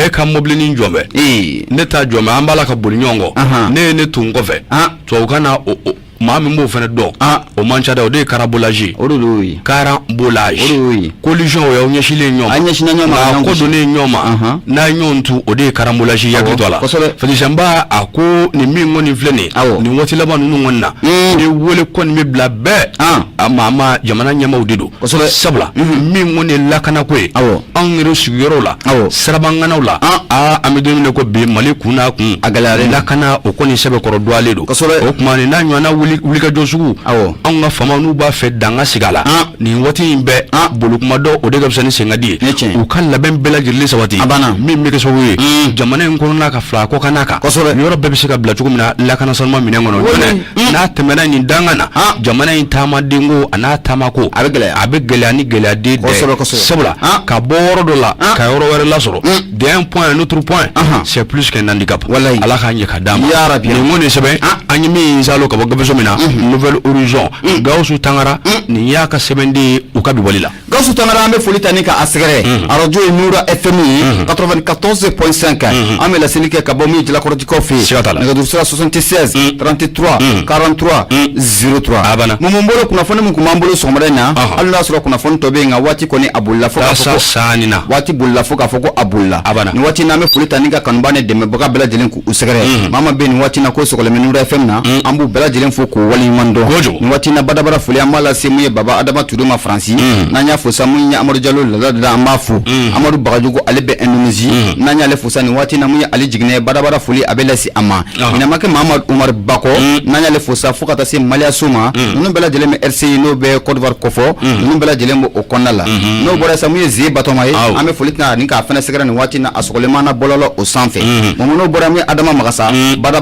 e ka mobilinin jɔ bɛ, ne ta jɔ bɛ, an b'a la ka boli ɲɔgɔn kɔ. Ne ye ne to n kɔfɛ. Tubabukan na, o maa min b'o fana dɔn, o man ca dɛ, o de ye carambolage ye. O de y'o ye. Carambolage. O de y'o ye. Collision, o y'aw ɲɛsinlen ɲɔgɔn ma. An ɲɛsinna ɲɔgɔn ma, nka an y'an ko gosi. donnen ɲɔgɔn ma, n'a ye ɲɔgɔn tu, o de ye carambolage ye, hakili to a la. Fasisanba, a ko nin min kɔni filɛ nin ye, nin waati laban ninnu kɔni na, ni wele kɔni bɛ bila bɛɛ, a maa ma jamana ɲɛmaaw de don. Sabula min kɔni ye lakanako ye, anw yɛrɛ sigiyɔrɔw la, sirabanganaw la, aa, an bɛ don min na ko bi, Mali kun n'a kun, A gɛlɛyalen. Lakana o kɔni sɛbɛkɔrɔ dɔgɔyalen don. O tuma nin n'a ɲɔgɔnna wulikajɔ sugu, anw ka faamaw n'u b'a fɛ dan ka sigi a la, nin waati in bɛɛ, bolokuma dɔ, o de ka fisa ni senkadi ye. Ne tiɲɛ. U ka labɛn bɛɛ lajɛlen sabati. A banna. Min bɛ kɛ sababu ye, jamana in kɔnɔna ka fila kɔkanna kan, yɔrɔ bɛɛ bɛ se ka bila cogo min na lakana sanuma minɛn kɔnɔ. N'a tɛmɛna nin dankan na, jamana in taamadenko a n'a taamako, A bɛ gɛlɛya. A bɛ gɛlɛya ni gɛlɛya den dɛ. Sabula ka bɔ yɔrɔ dɔ la ka yɔrɔ wɛrɛ lasɔrɔ, d'un point à un autre point, c'est plus qu'un handicap. Walayi. Ala k'a ɲɛ ka d'an ma. Ya Rabbi. Nin kɔni sɛbɛn, an ye min salo ka bɔ gafeso min na, Nouvel Horizon, Gawusu Tangara, nin y'a ka sɛbɛnden ye u ka bi wali la. Gawusu Tangara, an bɛ foli ta ni ka a sɛgɛrɛ. Arajo ye Nura FM ye, 94.5. An bɛ laseli kɛ ka bɔ min ye Jalakɔrɔjikaw fɛ yen. Siga t'a la. Nɛgɛjuru sira 76 33 43 03. A banna. Mun b'an bolo? Kunnafoni min tun b'an bolo sɔgɔmada in na, hali n'a y'a sɔrɔ kunnafoni tɔ bɛ yen, nka waati kɔni a bolila fo k'a fɔ Taa ko saani na. Waati bolila fo k'a fɔ ko a bolila. A banna. Nin waati in na, an bɛ foli ta ni ka kanuba ni dɛmɛbaga bɛɛ lajɛlen k'u sɛgɛrɛ. Maa maa bɛ nin waati in na ko sɔgɔlen bɛ Nura FM na, an b'u bɛɛ lajɛlen fo k'u waleɲuman dɔn. Kojugu. Nin waati in na, badabada foli, an b'a lase mun ye Baba Adama Ture ma Faransi. N'an y'a fo sa, mun ye Amadu Jalo lada, an b'a fo. Amadu Bagajogo, ale bɛ Indonésie, n'an y'ale fo sa. Nin waati in na, mun ye ale jiginɛ ye, badabada foli a bɛ lase a ma. Ɲinɛ Mamadu Umaru Bakɔ, n'an y'ale fo sa, fo ka taa se Maliyaso ma. Ninnu bɛɛ lajɛlen bɛ RCI, n'o bɛ Côte d'Ivoire kɔfɔ, ninnu bɛɛ lajɛlen b'o kɔnɔna la. N'o bɔra sa, mun ye Ze Batɔma ye, an bɛ foli ta ni k'a fana sɛgɛrɛ nin waati in na, a sɔgɔlen na bɔlɔlɔ o sanfɛ. Mɔmɔ, n'o bɔra, mun ye Adama Magasa badabada.